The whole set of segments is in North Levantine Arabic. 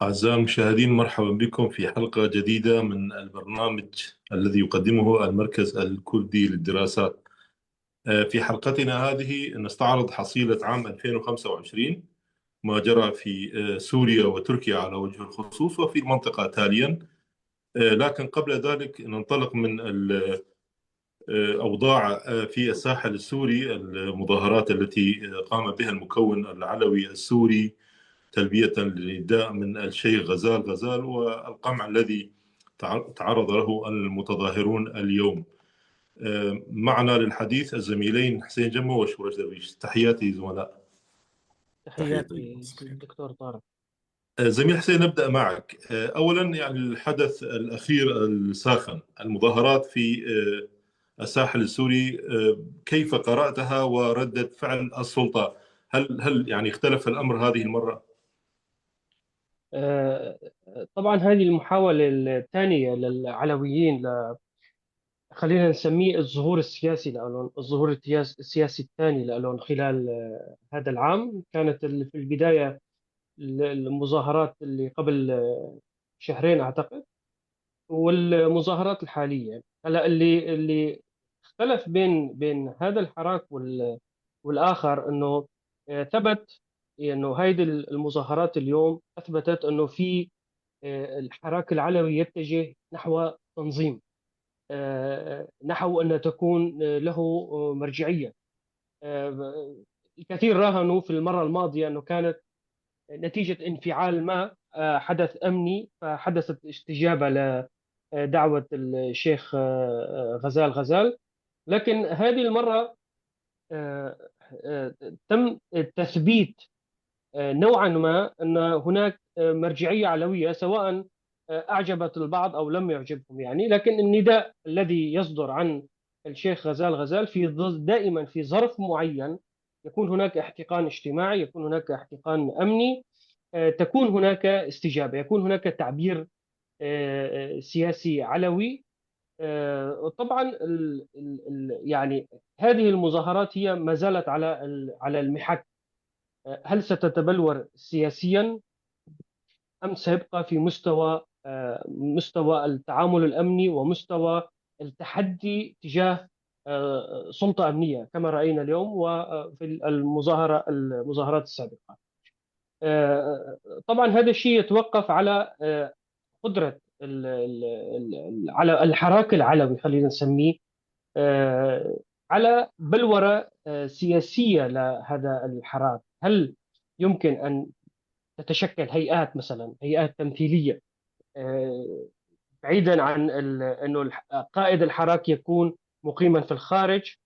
أعزائي المشاهدين، مرحبا بكم في حلقة جديدة من البرنامج الذي يقدمه المركز الكردي للدراسات. في حلقتنا هذه نستعرض حصيلة عام 2025، ما جرى في سوريا وتركيا على وجه الخصوص وفي المنطقة تاليا. لكن قبل ذلك ننطلق من الأوضاع في الساحل السوري، المظاهرات التي قام بها المكون العلوي السوري تلبية لنداء من الشيخ غزال غزال، والقمع الذي تعرض له المتظاهرون اليوم. معنا للحديث الزميلين حسين جمو وشورش درويش. تحياتي زملاء. تحياتي دكتور طارق. زميل حسين، نبدأ معك. أولا يعني الحدث الأخير الساخن، المظاهرات في الساحل السوري، كيف قرأتها وردة فعل السلطة؟ هل يعني اختلف الأمر هذه المرة؟ طبعا هذه المحاولة الثانية للعلويين خلينا نسميه الظهور السياسي لهم، الظهور السياسي الثاني لهم خلال هذا العام. كانت في البداية المظاهرات اللي قبل شهرين أعتقد، والمظاهرات الحالية. هلا اللي اختلف بين هذا الحراك والآخر إنه ثبت إنه هيدي المظاهرات اليوم أثبتت إنه في الحراك العلوي يتجه نحو تنظيم، نحو أن تكون له مرجعية. الكثير راهنوا في المرة الماضية أنه كانت نتيجة انفعال ما حدث أمني، فحدثت استجابة لدعوة الشيخ غزال غزال. لكن هذه المرة تم تثبيت نوعا ما أن هناك مرجعية علوية، سواء أعجبت البعض أو لم يعجبهم يعني. لكن النداء الذي يصدر عن الشيخ غزال غزال في دائما في ظرف معين يكون هناك احتقان اجتماعي، يكون هناك احتقان أمني، تكون هناك استجابة، يكون هناك تعبير سياسي علوي. طبعا يعني هذه المظاهرات هي ما زالت على المحك. هل ستتبلور سياسيا أم سيبقى في مستوى التعامل الأمني ومستوى التحدي تجاه سلطة أمنية كما رأينا اليوم وفي المظاهرات السابقة؟ طبعا هذا الشيء يتوقف على قدرة على الحراك العلوي خلينا نسميه، على بلورة سياسية لهذا الحراك. هل يمكن أن تتشكل هيئات، مثلا هيئات تمثيلية، بعيدا عن أنه قائد الحراك يكون مقيما في الخارج،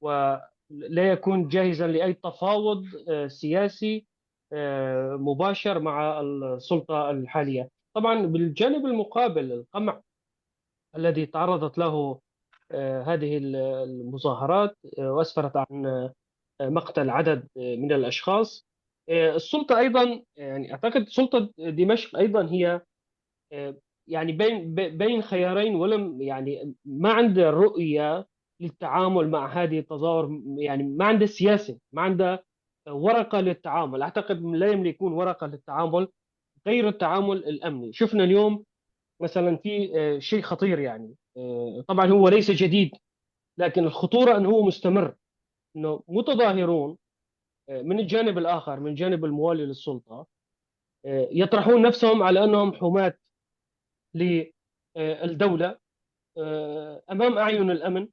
ولا يكون جاهزا لأي تفاوض سياسي مباشر مع السلطة الحالية؟ طبعا بالجانب المقابل القمع الذي تعرضت له هذه المظاهرات وأسفرت عن مقتل عدد من الأشخاص. السلطة أيضا، يعني أعتقد سلطة دمشق أيضا هي يعني بين خيارين، ولم يعني ما عندها رؤية للتعامل مع هذه التظاهر، يعني ما عندها سياسة، ما عندها ورقة للتعامل. أعتقد لا يملكون ورقة للتعامل غير التعامل الأمني. شفنا اليوم مثلا في شيء خطير، يعني طبعا هو ليس جديد، لكن الخطورة أنه هو مستمر، أنه متظاهرون من الجانب الآخر، من الجانب الموالي للسلطة، يطرحون نفسهم على أنهم حماة للدولة أمام أعين الأمن،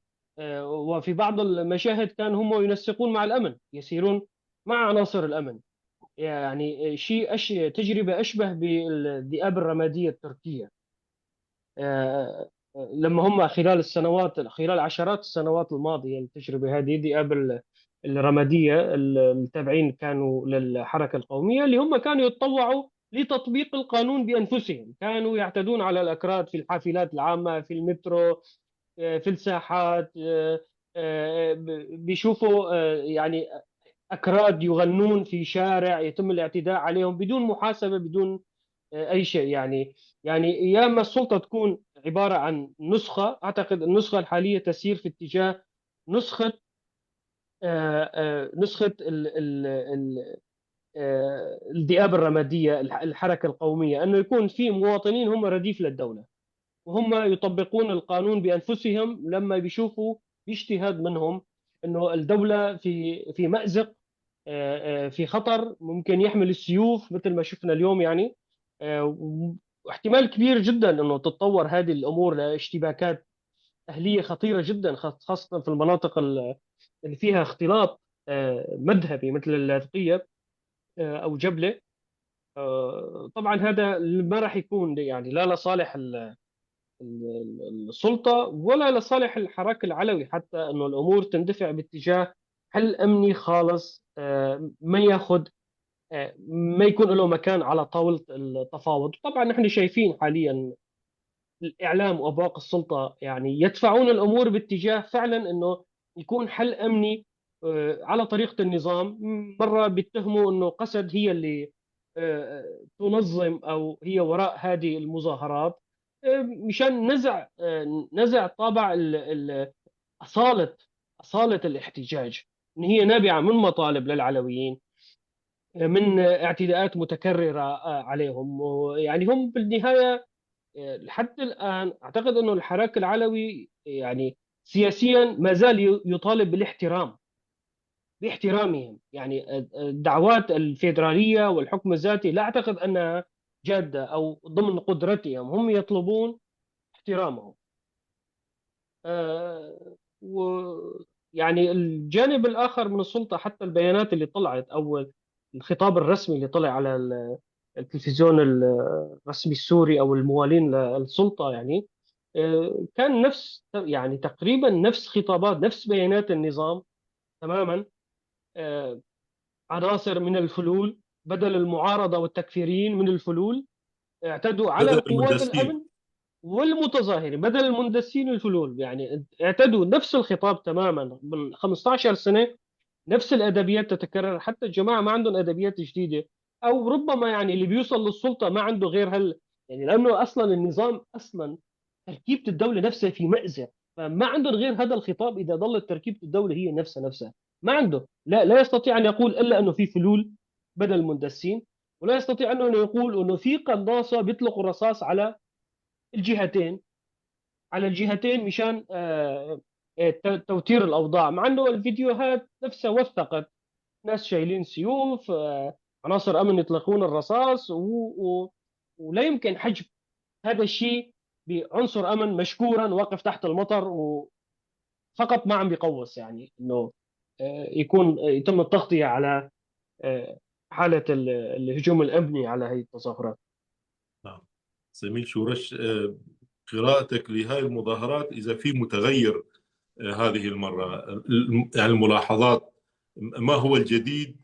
وفي بعض المشاهد كانوا هم ينسقون مع الأمن، يسيرون مع عناصر الأمن. يعني شيء تجربة أشبه بالذئاب الرمادية التركية، لما هم خلال عشرات السنوات الماضية التجربة هذه، الذئاب الرمادية التابعين كانوا للحركة القومية، اللي هم كانوا يتطوعوا لتطبيق القانون بأنفسهم، كانوا يعتدون على الأكراد في الحافلات العامة، في المترو، في الساحات، بيشوفوا يعني أكراد يغنون في شارع يتم الاعتداء عليهم بدون محاسبة، بدون أي شيء. يعني يا إما السلطة تكون عبارة عن نسخة، أعتقد النسخة الحالية تسير في اتجاه نسخة الذئاب الرمادية، الحركة القومية، أنه يكون في مواطنين هم رديف للدولة وهم يطبقون القانون بأنفسهم لما بيشوفوا باجتهاد منهم أنه الدولة في مأزق، في خطر، ممكن يحمل السيوف مثل ما شفنا اليوم. يعني واحتمال كبير جدا أنه تتطور هذه الأمور لاشتباكات أهلية خطيرة جدا، خاصة في المناطق اللي فيها اختلاط مذهبي مثل اللاذقية أو جبلة. طبعا هذا ما راح يكون يعني لا لصالح السلطة ولا لصالح الحراك العلوي، حتى أنه الأمور تندفع باتجاه حل أمني خالص، ما ياخذ، ما يكون له مكان على طاولة التفاوض. طبعا نحن شايفين حاليا الإعلام وأبواق السلطة يعني يدفعون الأمور باتجاه فعلا أنه يكون حل أمني على طريقة النظام. مرة بيتهموا أنه قسد هي اللي تنظم أو هي وراء هذه المظاهرات، مشان نزع طابع أصالة الاحتجاج، إن هي نابعة من مطالب للعلويين، من اعتداءات متكررة عليهم. يعني هم بالنهاية لحد الآن أعتقد أنه الحراك العلوي يعني سياسيا ما زال يطالب بالاحترام، باحترامهم. يعني الدعوات الفيدرالية والحكم الذاتي لا أعتقد أنها جادة أو ضمن قدرتهم، هم يطلبون احترامهم. ويعني الجانب الآخر من السلطة، حتى البيانات اللي طلعت أو الخطاب الرسمي اللي طلع على التلفزيون الرسمي السوري أو الموالين للسلطة، يعني كان نفس، يعني تقريبا نفس خطابات، نفس بيانات النظام تماما. عناصر من الفلول بدل المعارضة والتكفيريين من الفلول اعتدوا على قوات الأمن والمتظاهرين، بدل المندسين الفلول، يعني اعتدوا نفس الخطاب تماما من 15 سنة، نفس الأدبيات تتكرر. حتى الجماعة ما عندهم أدبيات جديدة، أو ربما يعني اللي بيوصل للسلطة ما عنده غير هال، يعني لأنه أصلا النظام أصلا تركيبة الدولة نفسها في مأزق، فما عندهم غير هذا الخطاب. إذا ظلت تركيبة الدولة هي نفسها ما عنده، لا يستطيع أن يقول إلا أنه في فلول بدل المندسين، ولا يستطيع أنه يقول أنه في قناصة بيطلقوا الرصاص على الجهتين، على الجهتين مشان توتير الأوضاع، مع أنه الفيديوهات نفسها وثقت ناس شايلين سيوف، عناصر أمن يطلقون الرصاص، ولا يمكن حجب هذا الشيء بعنصر أمن مشكورا واقف تحت المطر وفقط ما عم بيقوص، يعني أنه يكون يتم التغطية على حالة الهجوم الأمني على هذه التظاهرات. نعم زميل شورش، قراءتك لهذه المظاهرات إذا في متغير هذه المرة، يعني الملاحظات، ما هو الجديد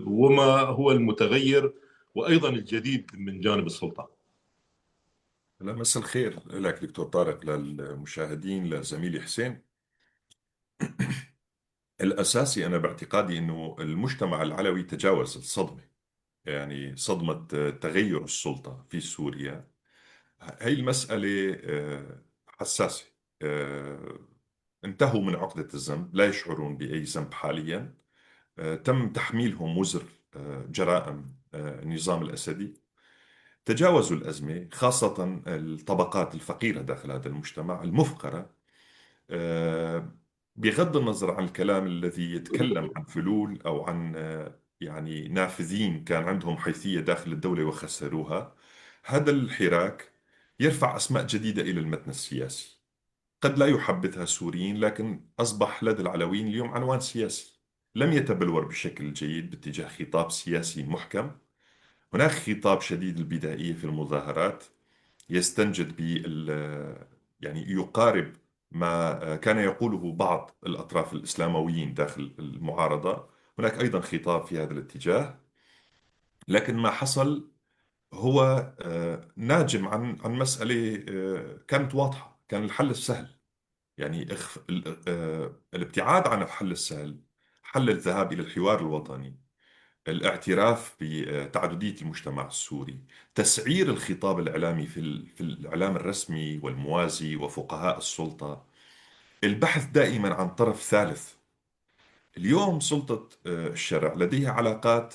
وما هو المتغير، وأيضا الجديد من جانب السلطة؟ لا، مساء الخير لك دكتور طارق، للمشاهدين، لزميلي حسين. الأساسي أنا باعتقادي أنه المجتمع العلوي تجاوز الصدمة، يعني صدمة تغير السلطة في سوريا. هي المسألة حساسة. انتهوا من عقدة الذنب، لا يشعرون بأي ذنب حاليا. تم تحميلهم وزر جرائم النظام الأسدي. تجاوزوا الأزمة، خاصة الطبقات الفقيرة داخل هذا المجتمع المفقرة. بغض النظر عن الكلام الذي يتكلم عن فلول أو عن يعني نافذين كان عندهم حيثية داخل الدولة وخسروها، هذا الحراك يرفع أسماء جديدة إلى المتن السياسي، قد لا يحبذها السوريين، لكن أصبح لدى العلويين اليوم عنوان سياسي لم يتبلور بشكل جيد باتجاه خطاب سياسي محكم. هناك خطاب شديد البدائية في المظاهرات، يستنجد بال يعني يقارب ما كان يقوله بعض الأطراف الإسلامويين داخل المعارضة. هناك أيضا خطاب في هذا الاتجاه، لكن ما حصل هو ناجم عن مسألة كانت واضحة، كان الحل السهل، يعني الابتعاد عن الحل السهل، حل الذهاب إلى الحوار الوطني، الاعتراف بتعددية المجتمع السوري، تسعير الخطاب الإعلامي في الإعلام الرسمي والموازي وفقهاء السلطة، البحث دائما عن طرف ثالث. اليوم سلطة الشرع لديها علاقات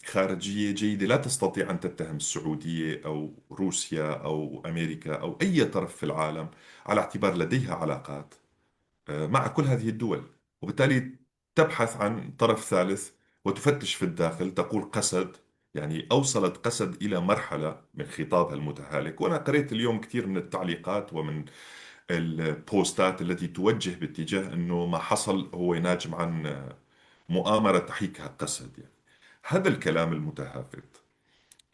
خارجية جيدة لا تستطيع أن تتهم السعودية أو روسيا أو أمريكا أو أي طرف في العالم على اعتبار لديها علاقات مع كل هذه الدول، وبالتالي تبحث عن طرف ثالث وتفتش في الداخل. تقول قسد، يعني أوصلت قسد إلى مرحلة من خطابها المتهالك. وأنا قريت اليوم كثير من التعليقات ومن البوستات التي توجه باتجاه أنه ما حصل هو ناجم عن مؤامرة تحيكها قسد. يعني هذا الكلام المتهافت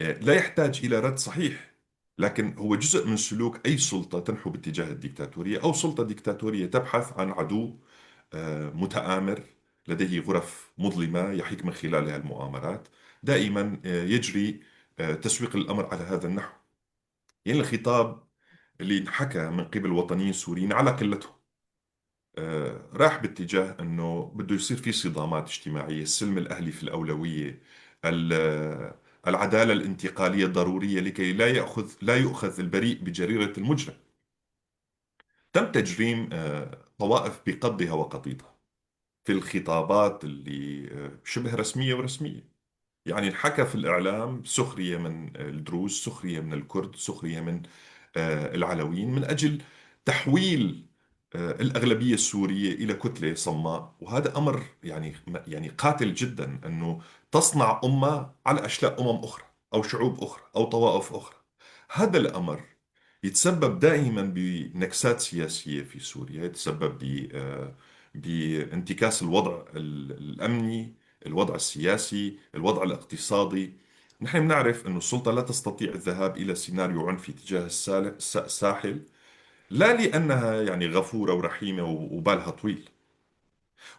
لا يحتاج إلى رد صحيح، لكن هو جزء من سلوك أي سلطة تنحو باتجاه الديكتاتورية أو سلطة ديكتاتورية تبحث عن عدو متآمر لديه غرف مظلمة يحيك من خلالها المؤامرات. دائما يجري تسويق الأمر على هذا النحو. يعني الخطاب اللي انحكى من قبل وطنيين سوريين على قلتهم راح باتجاه أنه بده يصير في صدامات اجتماعية، السلم الأهلي في الأولوية، العدالة الانتقالية ضرورية لكي لا يؤخذ البريء بجريرة المجرم. تم تجريم طوائف بقضها وقضيتها في الخطابات اللي شبه رسمية ورسمية. يعني انحكى في الإعلام سخرية من الدروز، سخرية من الكرد، سخرية من العلويين، من أجل تحويل الأغلبية السورية إلى كتلة صماء. وهذا أمر يعني قاتل جدا، أنه تصنع أمة على أشلاء أمم أخرى أو شعوب أخرى أو طوائف أخرى. هذا الأمر يتسبب دائما بنكسات سياسية في سوريا، يتسبب بانتكاس الوضع الأمني، الوضع السياسي، الوضع الاقتصادي. نحن بنعرف أن السلطة لا تستطيع الذهاب إلى سيناريو عنفي تجاه الساحل، لا لأنها يعني غفورة ورحيمة وبالها طويل،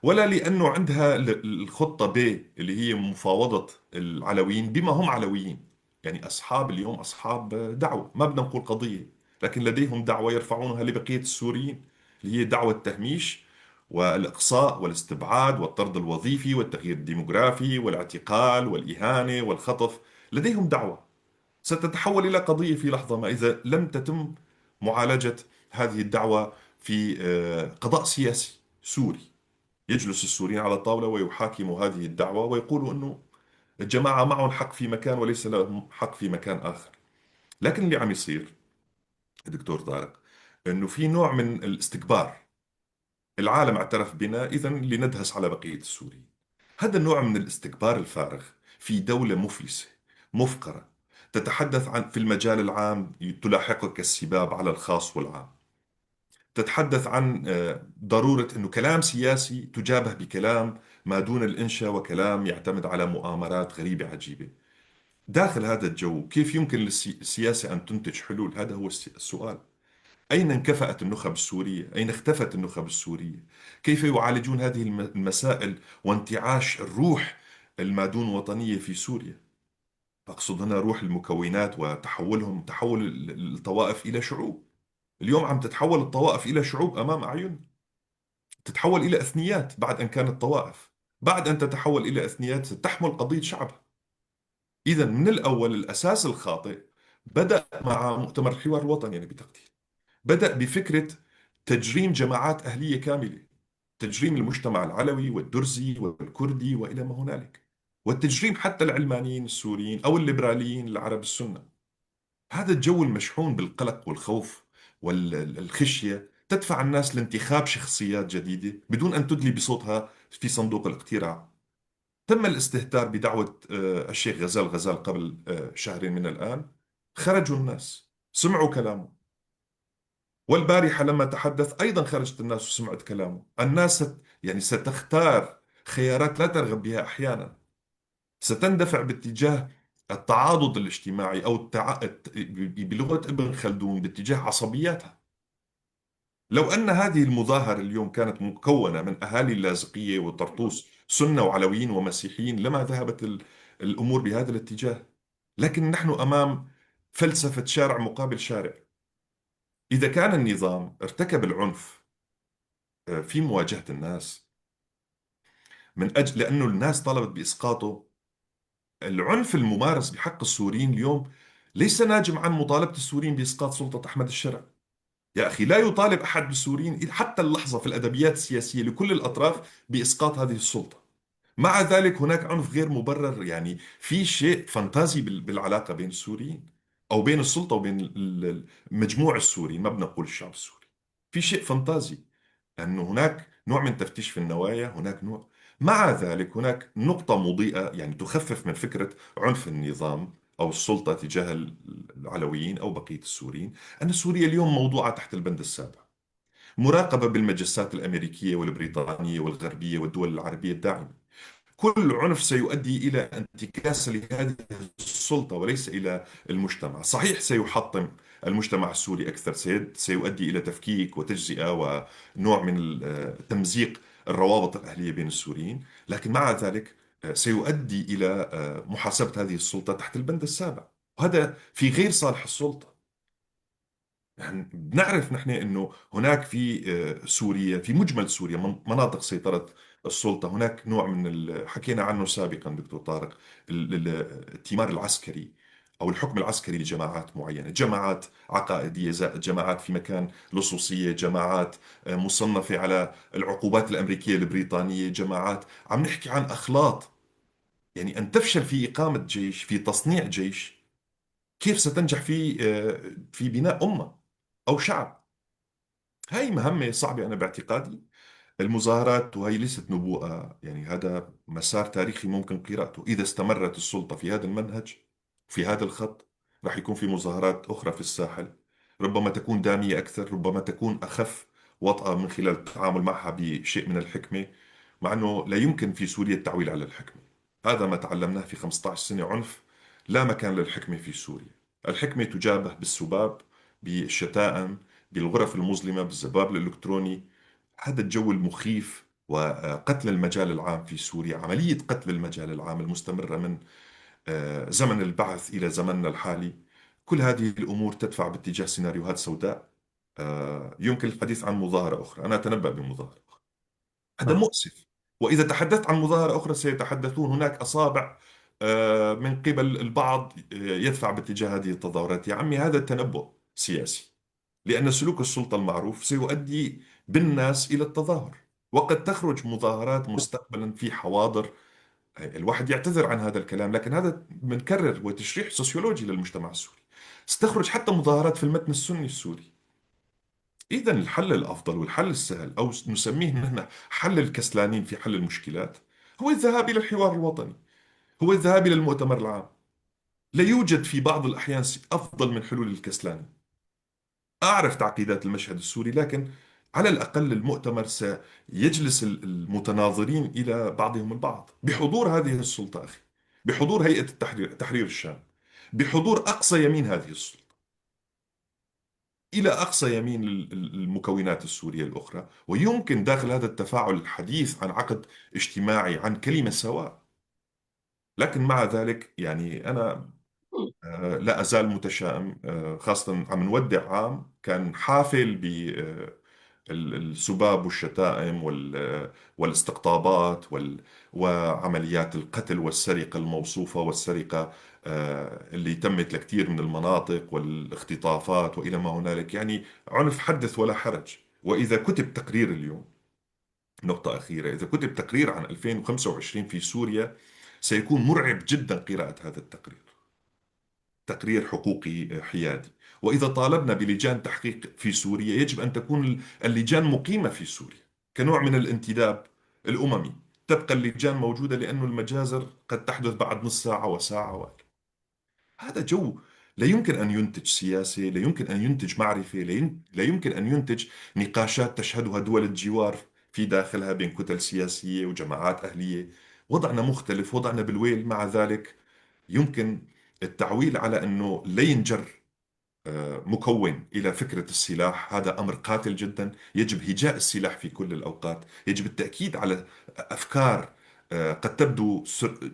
ولا لأنه عندها الخطة ب اللي هي مفاوضة العلويين بما هم علويين. يعني أصحاب اليوم أصحاب دعوة، ما بدنا نقول قضية، لكن لديهم دعوة يرفعونها لبقية السوريين، اللي هي دعوة التهميش والإقصاء والاستبعاد والطرد الوظيفي والتغيير الديموغرافي والاعتقال والإهانة والخطف. لديهم دعوة ستتحول إلى قضية في لحظة ما إذا لم تتم معالجة هذه الدعوة في قضاء سياسي سوري. يجلس السوريين على الطاولة ويحاكموا هذه الدعوة ويقولوا أنه الجماعة معهم حق في مكان وليس لهم حق في مكان آخر. لكن اللي عم يصير دكتور طارق أنه في نوع من الاستكبار، العالم اعترف بنا إذن لندهس على بقية السوريين. هذا النوع من الاستكبار الفارغ في دولة مفلسة مفقرة تتحدث عن في المجال العام تلاحقك السباب على الخاص والعام، تتحدث عن ضرورة أنه كلام سياسي تجابه بكلام ما دون الإنشاء وكلام يعتمد على مؤامرات غريبة عجيبة. داخل هذا الجو كيف يمكن للسياسة أن تنتج حلول؟ هذا هو السؤال. أين انكفأت النخب السورية؟ أين اختفت النخب السورية؟ كيف يعالجون هذه المسائل وانتعاش الروح المادون وطنية في سوريا؟ أقصد هنا روح المكونات وتحولهم، تحول الطوائف إلى شعوب. اليوم عم تتحول الطوائف إلى شعوب أمام أعيننا، تتحول إلى أثنيات بعد أن كانت طوائف، بعد أن تتحول إلى أثنيات ستحمل قضية شعبها. إذا من الأول الأساس الخاطئ بدأ مع مؤتمر الحوار الوطني، يعني بتقدير بدأ بفكرة تجريم جماعات أهلية كاملة، تجريم المجتمع العلوي والدرزي والكردي وإلى ما هنالك، والتجريم حتى العلمانيين السوريين أو الليبراليين العرب السنة. هذا الجو المشحون بالقلق والخوف والخشية تدفع الناس لانتخاب شخصيات جديدة بدون أن تدلي بصوتها في صندوق الاقتراع. تم الاستهتار بدعوة الشيخ غزال غزال قبل شهر من الآن، خرجوا الناس سمعوا كلامه، والبارحة لما تحدث أيضا خرجت الناس وسمعت كلامه. الناس يعني ستختار خيارات لا ترغب بها أحيانا، ستندفع باتجاه التعاضد الاجتماعي أو بلغة ابن خلدون باتجاه عصبياتها. لو أن هذه المظاهرة اليوم كانت مكونة من أهالي اللاذقية والطرطوس سنة وعلويين ومسيحيين لما ذهبت الأمور بهذا الاتجاه، لكن نحن أمام فلسفة شارع مقابل شارع. إذا كان النظام ارتكب العنف في مواجهة الناس من أجل لأنه الناس طلبت بإسقاطه، العنف الممارس بحق السوريين اليوم ليس ناجم عن مطالبة السوريين بإسقاط سلطة أحمد الشرع. يا أخي لا يطالب أحد بالسوريين حتى اللحظة في الأدبيات السياسية لكل الأطراف بإسقاط هذه السلطة، مع ذلك هناك عنف غير مبرر، يعني في شيء فانتازي بالعلاقة بين السوريين أو بين السلطة وبين المجموع السوري، ما بنقول الشعب السوري. في شيء فانتازي أنه هناك نوع من تفتيش في النوايا، هناك نوع. مع ذلك هناك نقطة مضيئة يعني تخفف من فكرة عنف النظام أو السلطة تجاه العلويين أو بقية السوريين، أن سوريا اليوم موضوعة تحت البند السابع، مراقبة بالمجسات الأمريكية والبريطانية والغربية والدول العربية الداعمة. كل عنف سيؤدي إلى انتكاسة لهذه السلطة وليس إلى المجتمع. صحيح سيحطم المجتمع السوري أكثر، سيؤدي إلى تفكيك وتجزئة ونوع من تمزيق الروابط الأهلية بين السوريين، لكن مع ذلك سيؤدي إلى محاسبة هذه السلطة تحت البند السابع، وهذا في غير صالح السلطة. يعني بنعرف نحن أنه هناك في سوريا، في مجمل سوريا، مناطق سيطرة السلطة، هناك نوع من حكينا عنه سابقا دكتور طارق، التيمار العسكري أو الحكم العسكري لجماعات معينة، جماعات عقائدية زائد جماعات في مكان لصوصية، جماعات مصنفة على العقوبات الأمريكية البريطانية، جماعات عم نحكي عن أخلاط. يعني أن تفشل في إقامة جيش، في تصنيع جيش، كيف ستنجح في بناء أمة أو شعب؟ هاي مهمة صعبة أنا باعتقادي. المظاهرات، وهي ليست نبوءة، يعني هذا مسار تاريخي ممكن قراءته، إذا استمرت السلطة في هذا المنهج في هذا الخط راح يكون في مظاهرات أخرى في الساحل، ربما تكون دامية أكثر، ربما تكون أخف وطأة من خلال التعامل معها بشيء من الحكمة، مع أنه لا يمكن في سوريا التعويل على الحكمة. هذا ما تعلمناه في 15 سنة عنف، لا مكان للحكمة في سوريا. الحكمة تجابه بالسباب، بالشتائم، بالغرف المظلمة، بالزباب الإلكتروني. هذا الجو المخيف وقتل المجال العام في سوريا، عملية قتل المجال العام المستمرة من زمن البعث إلى زمننا الحالي، كل هذه الأمور تدفع باتجاه سيناريوهات سوداء. يمكن الحديث عن مظاهرة أخرى، أنا أتنبأ بمظاهرة أخرى. هذا مؤسف. وإذا تحدثت عن مظاهرة أخرى سيتحدثون هناك أصابع من قبل البعض يدفع باتجاه هذه التظاهرات. يا عمي هذا التنبؤ سياسي، لأن سلوك السلطة المعروف سيؤدي بالناس إلى التظاهر، وقد تخرج مظاهرات مستقبلا في حواضر. الواحد يعتذر عن هذا الكلام، لكن هذا بنكرر وتشريح سوسيولوجي للمجتمع السوري. ستخرج حتى مظاهرات في المتن السني السوري. إذا الحل الأفضل والحل السهل، أو نسميه نحن حل الكسلانين في حل المشكلات، هو الذهاب إلى الحوار الوطني، هو الذهاب إلى المؤتمر العام. لا يوجد في بعض الأحيان أفضل من حلول الكسلانين. أعرف تعقيدات المشهد السوري، لكن على الأقل المؤتمر سيجلس المتناظرين إلى بعضهم البعض بحضور هذه السلطة أخي، بحضور هيئة التحرير، تحرير الشام، بحضور أقصى يمين هذه السلطة إلى أقصى يمين المكونات السورية الأخرى. ويمكن داخل هذا التفاعل الحديث عن عقد اجتماعي، عن كلمة سواء. لكن مع ذلك يعني أنا لا أزال متشائم، خاصة عم نودع عام كان حافل بالسباب والشتائم والاستقطابات وعمليات القتل والسرقة الموصوفة والسرقة اللي تمت لكثير من المناطق والاختطافات وإلى ما هنالك. يعني عنف حدث ولا حرج. وإذا كتب تقرير اليوم، نقطة أخيرة، إذا كتب تقرير عن 2025 في سوريا سيكون مرعب جدا قراءة هذا التقرير، تقرير حقوقي حيادي. وإذا طالبنا بلجان تحقيق في سوريا يجب أن تكون اللجان مقيمة في سوريا كنوع من الانتداب الأممي، تبقى اللجان موجودة، لأن المجازر قد تحدث بعد نص ساعة وساعة وأكثر. هذا جو لا يمكن أن ينتج سياسة، لا يمكن أن ينتج معرفة، لا يمكن أن ينتج نقاشات تشهدها دول الجوار في داخلها بين كتل سياسية وجماعات أهلية. وضعنا مختلف، وضعنا بالويل. مع ذلك يمكن التعويل على أنه لا ينجر مكون إلى فكرة السلاح. هذا أمر قاتل جدا، يجب هجاء السلاح في كل الأوقات، يجب التأكيد على أفكار قد تبدو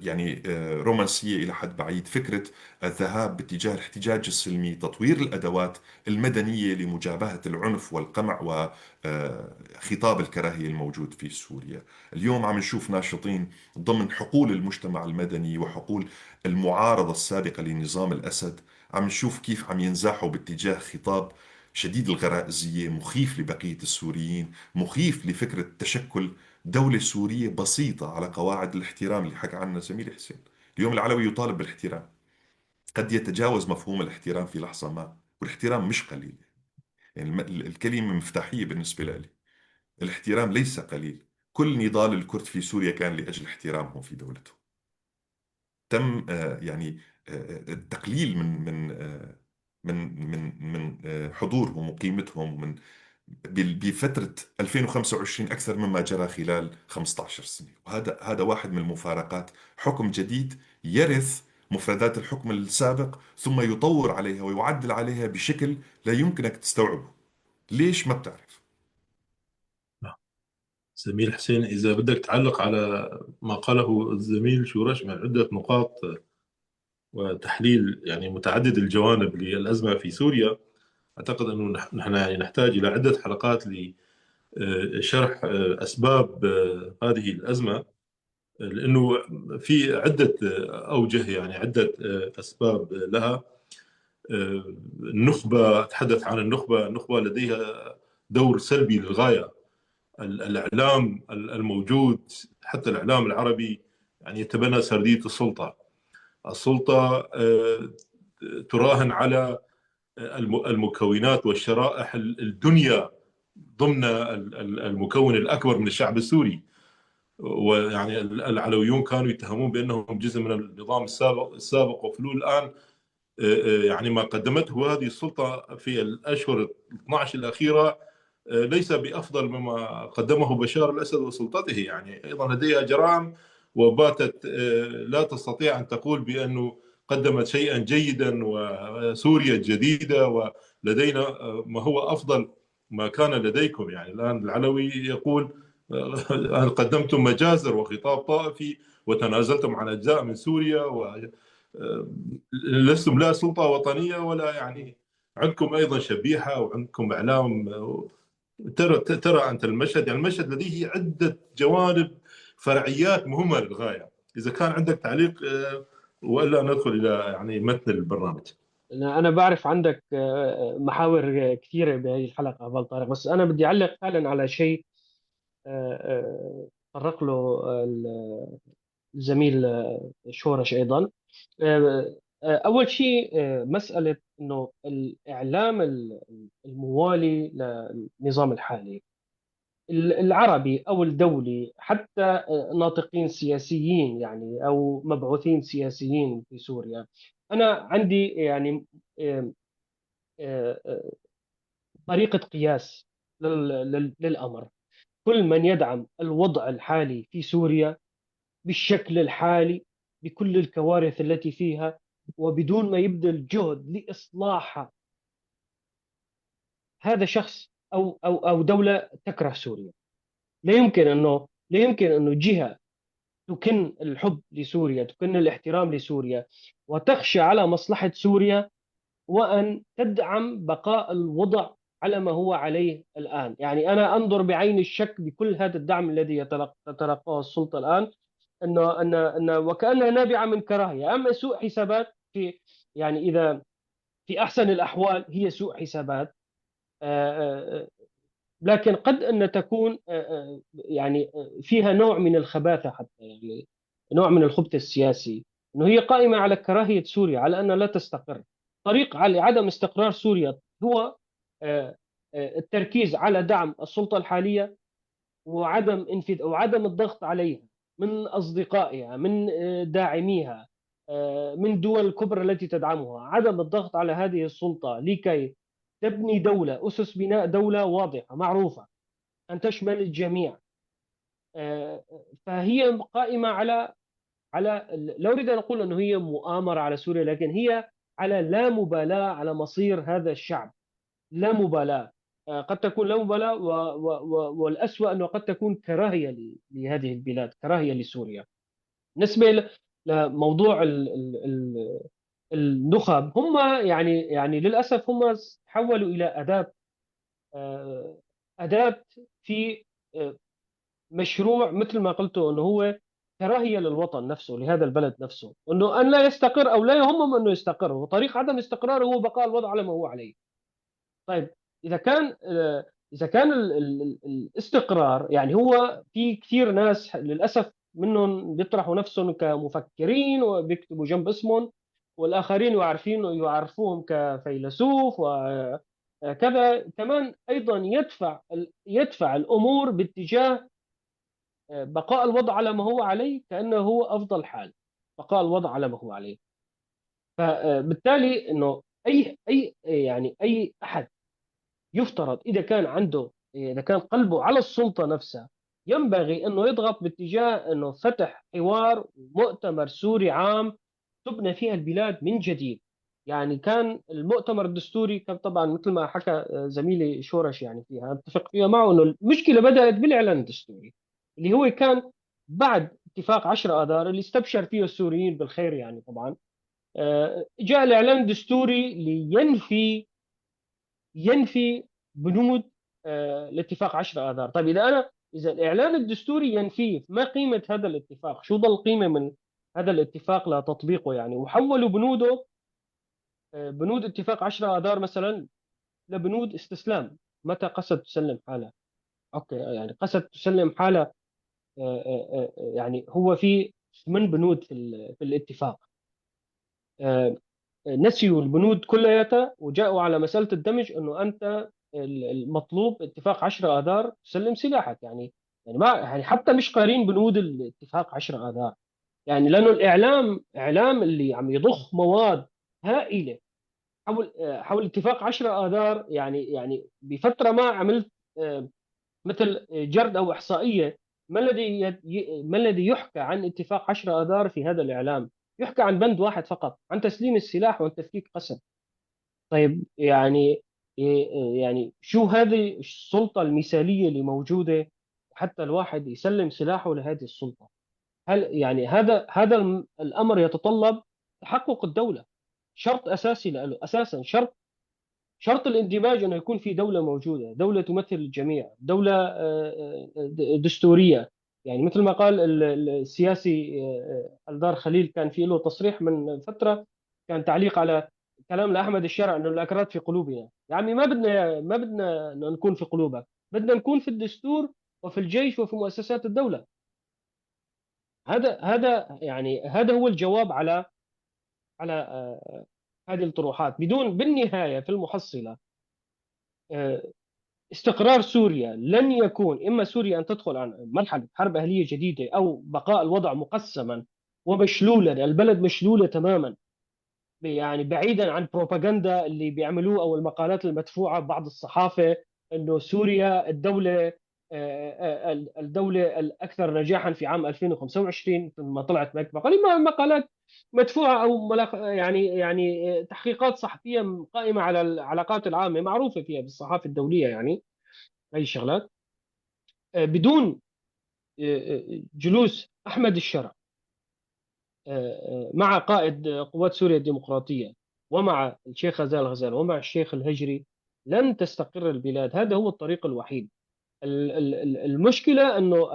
يعني رومانسية إلى حد بعيد، فكرة الذهاب باتجاه الاحتجاج السلمي، تطوير الأدوات المدنية لمجابهة العنف والقمع وخطاب الكراهية الموجود في سوريا. اليوم عم نشوف ناشطين ضمن حقول المجتمع المدني وحقول المعارضة السابقة لنظام الأسد، عم نشوف كيف عم ينزاحوا باتجاه خطاب شديد الغرائزية، مخيف لبقية السوريين، مخيف لفكرة تشكل دولة سورية بسيطة على قواعد الاحترام اللي حكى عنها زميلي حسين. اليوم العلوي يطالب بالاحترام، قد يتجاوز مفهوم الاحترام في لحظة ما، والاحترام مش قليل، يعني الكلمة مفتاحية بالنسبة لي. الاحترام ليس قليل. كل نضال الكرد في سوريا كان لأجل احترامهم في دولتهم. تم يعني التقليل من حضورهم وقيمتهم من بفترة 2025 أكثر مما جرى خلال 15 سنة. وهذا واحد من المفارقات. حكم جديد يرث مفردات الحكم السابق ثم يطور عليها ويعدل عليها بشكل لا يمكنك تستوعبه. ليش ما بتعرف؟ زميل حسين، إذا بدك تعلق على ما قاله الزميل شورش من عدة نقاط وتحليل يعني متعدد الجوانب للأزمة في سوريا، أعتقد أنه نحن يعني نحتاج إلى عدة حلقات لشرح أسباب هذه الأزمة، لأنه في عدة أوجه، يعني عدة أسباب لها. النخبة، أتحدث عن النخبة، النخبة لديها دور سلبي للغاية. الإعلام الموجود، حتى الإعلام العربي، يعني يتبنى سردية السلطة. السلطة تراهن على المكونات والشرائح الدنيا ضمن المكون الأكبر من الشعب السوري. ويعني العلويون كانوا يتهمون بأنهم جزء من النظام السابق وفلول. الآن يعني ما قدمته هذه السلطة في الأشهر 12 الأخيرة ليس بأفضل مما قدمه بشار الأسد وسلطته. يعني أيضا لديها جرائم، وباتت لا تستطيع أن تقول بأنه قدمت شيئا جيدا وسوريا الجديدة ولدينا ما هو أفضل ما كان لديكم. يعني الآن العلوي يقول قدمتم مجازر وخطاب طائفي وتنازلتم عن أجزاء من سوريا، ولستم لا سلطة وطنية ولا يعني عندكم أيضا شبيحة وعندكم إعلام. ترى أنت المشهد، يعني المشهد لديه عدة جوانب فرعيات مهمة للغاية. إذا كان عندك تعليق وإلا ندخل إلى يعني متن البرنامج. أنا بعرف عندك محاور كثيرة بهذه الحلقة أبو طارق، بس أنا بدي أعلق فعلا على شيء تطرق له الزميل شورش أيضا. أول شيء مسألة إنه الإعلام الموالي للنظام الحالي العربي أو الدولي، حتى ناطقين سياسيين يعني أو مبعوثين سياسيين في سوريا، أنا عندي يعني طريقة قياس للأمر. كل من يدعم الوضع الحالي في سوريا بالشكل الحالي بكل الكوارث التي فيها وبدون ما يبذل جهد لإصلاحها، هذا شخص أو دولة تكره سوريا. لا يمكن أنه جهة تكن الحب لسوريا، تكن الاحترام لسوريا، وتخشى على مصلحة سوريا، وأن تدعم بقاء الوضع على ما هو عليه الآن. يعني أنا أنظر بعين الشك بكل هذا الدعم الذي تتلقاه السلطة الآن، أنه وكأنها نابعة من كراهية، أما سوء حسابات في، يعني إذا في أحسن الأحوال هي سوء حسابات، لكن قد أن تكون يعني فيها نوع من الخباثة، حتى يعني نوع من الخبث السياسي، أنه هي قائمة على كراهية سوريا، على أنها لا تستقر. طريق على عدم استقرار سوريا هو التركيز على دعم السلطة الحالية وعدم انفذ وعدم الضغط عليها من أصدقائها، من داعميها، من دول الكبرى التي تدعمها، عدم الضغط على هذه السلطة لكي تبني دولة، أسس بناء دولة واضحة معروفة أن تشمل الجميع. فهي قائمة على لا أريد أن أقول أنه هي مؤامرة على سوريا، لكن هي على لا مبالاة على مصير هذا الشعب، لا مبالاة، قد تكون لا مبالاة، والأسوأ أنه قد تكون كراهية لهذه البلاد، كراهية لسوريا. بالنسبة لموضوع النخب، هم يعني للأسف هم تحولوا إلى أداة في مشروع مثل ما قلت أنه هو كراهية للوطن نفسه، لهذا البلد نفسه، أنه أن لا يستقر أو لا يهمهم أنه يستقر، وطريق عدم استقراره هو بقاء الوضع على ما هو عليه. طيب إذا كان اذا كان الاستقرار، يعني هو في كثير ناس للاسف منهم بيطرحوا نفسهم كمفكرين وبيكتبوا جنب اسمهم، والاخرين يعرفوهم كفيلسوف وكذا، كمان ايضا يدفع الامور باتجاه بقاء الوضع على ما هو عليه كانه هو افضل حال، بقاء الوضع على ما هو عليه. فبالتالي انه اي اي يعني اي احد يفترض اذا كان عنده، اذا كان قلبه على السلطة نفسها، ينبغي انه يضغط باتجاه انه فتح حوار مؤتمر سوري عام تبنى فيها البلاد من جديد. يعني كان المؤتمر الدستوري كان طبعا مثل ما حكى زميلي شورش، يعني فيها اتفق فيها معه، انه المشكلة بدات بالاعلان الدستوري اللي هو كان بعد اتفاق 10 اذار اللي استبشر فيه السوريين بالخير. يعني طبعا جاء الاعلان الدستوري لينفي بنود الاتفاق 10 اذار. طيب اذا الاعلان الدستوري ينفيه، ما قيمة هذا الاتفاق؟ شو ضل قيمة من هذا الاتفاق لتطبيقه؟ يعني وحولوا بنوده، بنود اتفاق 10 اذار مثلا لبنود استسلام. متى قسد تسلم حالها؟ okay، يعني قسد تسلم حالها، يعني هو في 8 بنود في الاتفاق، نسيوا البنود كلياتها وجاءوا على مسألة الدمج، انه انت المطلوب اتفاق 10 اذار تسلم سلاحك. يعني يعني ما يعني حتى مش قارين بنود الاتفاق 10 اذار، يعني لانه الاعلام اعلام اللي عم يضخ مواد هائلة حول اتفاق 10 اذار. يعني بفترة ما عملت مثل جرد او احصائية، ما الذي يحكى عن اتفاق 10 اذار في هذا الاعلام؟ يحكى عن بند واحد فقط، عن تسليم السلاح وعن تفكيك قسد. طيب يعني شو هذه السلطة المثالية اللي موجودة حتى الواحد يسلم سلاحه لهذه السلطة؟ هل يعني هذا الأمر يتطلب تحقق الدولة، شرط أساسي له أساسا، شرط الاندماج أنه يكون في دولة موجودة، دولة تمثل الجميع، دولة دستورية. يعني مثل ما قال السياسي الدار خليل، كان في له تصريح من فترة، كان تعليق على كلام لأحمد الشرع أنه الأكراد في قلوبنا. يا عمي ما بدنا نكون في قلوبك، بدنا نكون في الدستور وفي الجيش وفي مؤسسات الدولة. هذا يعني هذا هو الجواب على هذه الطروحات. بدون بالنهاية في المحصلة استقرار سوريا لن يكون إما سوريا أن تدخل عن مرحلة حرب أهلية جديدة أو بقاء الوضع مقسما ومشلولا، البلد مشلولة تماما، يعني بعيدا عن بروباغندا اللي بيعملوه أو المقالات المدفوعة ببعض الصحافة أنه سوريا الدولة الأكثر نجاحا في عام 2025، ثم طلعت مقالات مدفوعة أو يعني تحقيقات صحفية قائمة على العلاقات العامة معروفة فيها بالصحافة الدولية، يعني هاي الشغلات. بدون جلوس أحمد الشرع مع قائد قوات سوريا الديمقراطية ومع الشيخ غزال غزال ومع الشيخ الهجري لن تستقر البلاد. هذا هو الطريق الوحيد. المشكلة أنه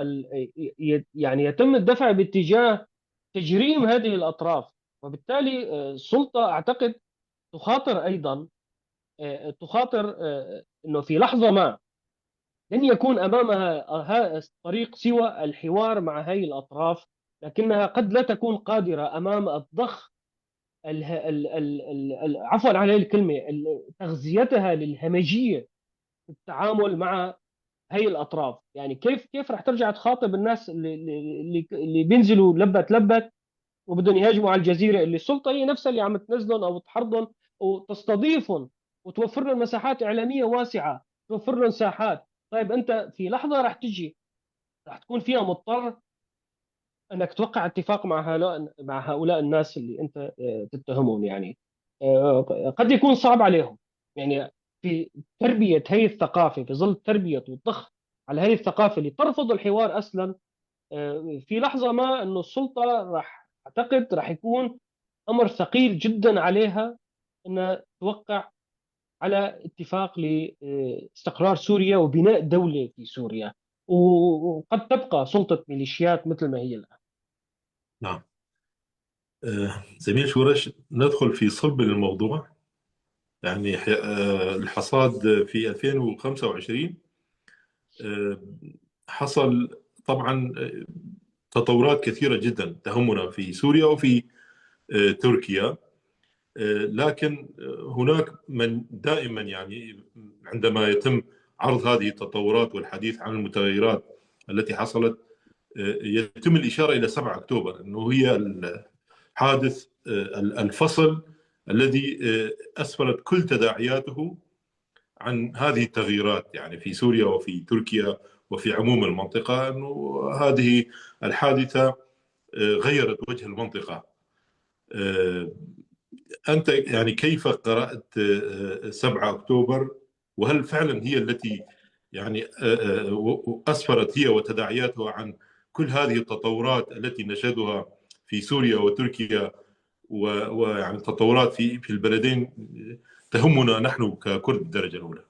يعني يتم الدفع باتجاه تجريم هذه الأطراف، وبالتالي السلطة أعتقد تخاطر أيضا، تخاطر أنه في لحظة ما لن يكون أمامها طريق سوى الحوار مع هذه الأطراف، لكنها قد لا تكون قادرة أمام الضخ عفوا على الكلمة، تغذيتها للهمجية في التعامل مع هي الأطراف. يعني كيف رح ترجع تخاطب الناس اللي بينزلوا لبت لبت وبدهم يهاجموا على الجزيرة، اللي السلطة هي نفسها اللي عم تنزلهم أو تحرضهم وتستضيفهم وتوفر لهم مساحات إعلامية واسعة، توفر لهم ساحات. طيب أنت في لحظة رح تجي رح تكون فيها مضطر أنك توقع اتفاق مع هؤلاء الناس اللي أنت تتهمهم. يعني قد يكون صعب عليهم، يعني في تربية هي الثقافة، في ظل تربية والضخ على هذه الثقافة اللي ترفض الحوار أصلا، في لحظة ما أنه السلطة راح أعتقد راح يكون أمر ثقيل جدا عليها أنها توقع على اتفاق لاستقرار سوريا وبناء دولة في سوريا، وقد تبقى سلطة ميليشيات مثل ما هي الآن. نعم. زميل شورش، ندخل في صلب الموضوع. يعني الحصاد في 2025 حصل طبعا تطورات كثيرة جدا تهمنا في سوريا وفي تركيا، لكن هناك من دائما يعني عندما يتم عرض هذه التطورات والحديث عن المتغيرات التي حصلت يتم الإشارة إلى 7 أكتوبر، أنه هي الحادث الفصل الذي أسفرت كل تداعياته عن هذه التغييرات يعني في سوريا وفي تركيا وفي عموم المنطقة، أنه هذه الحادثة غيرت وجه المنطقة. أنت يعني كيف قرأت 7 أكتوبر، وهل فعلا هي التي يعني أسفرت هي وتداعياتها عن كل هذه التطورات التي نشهدها في سوريا وتركيا، ويعني تطورات في البلدين تهمنا نحن ككرد بالدرجة الأولى؟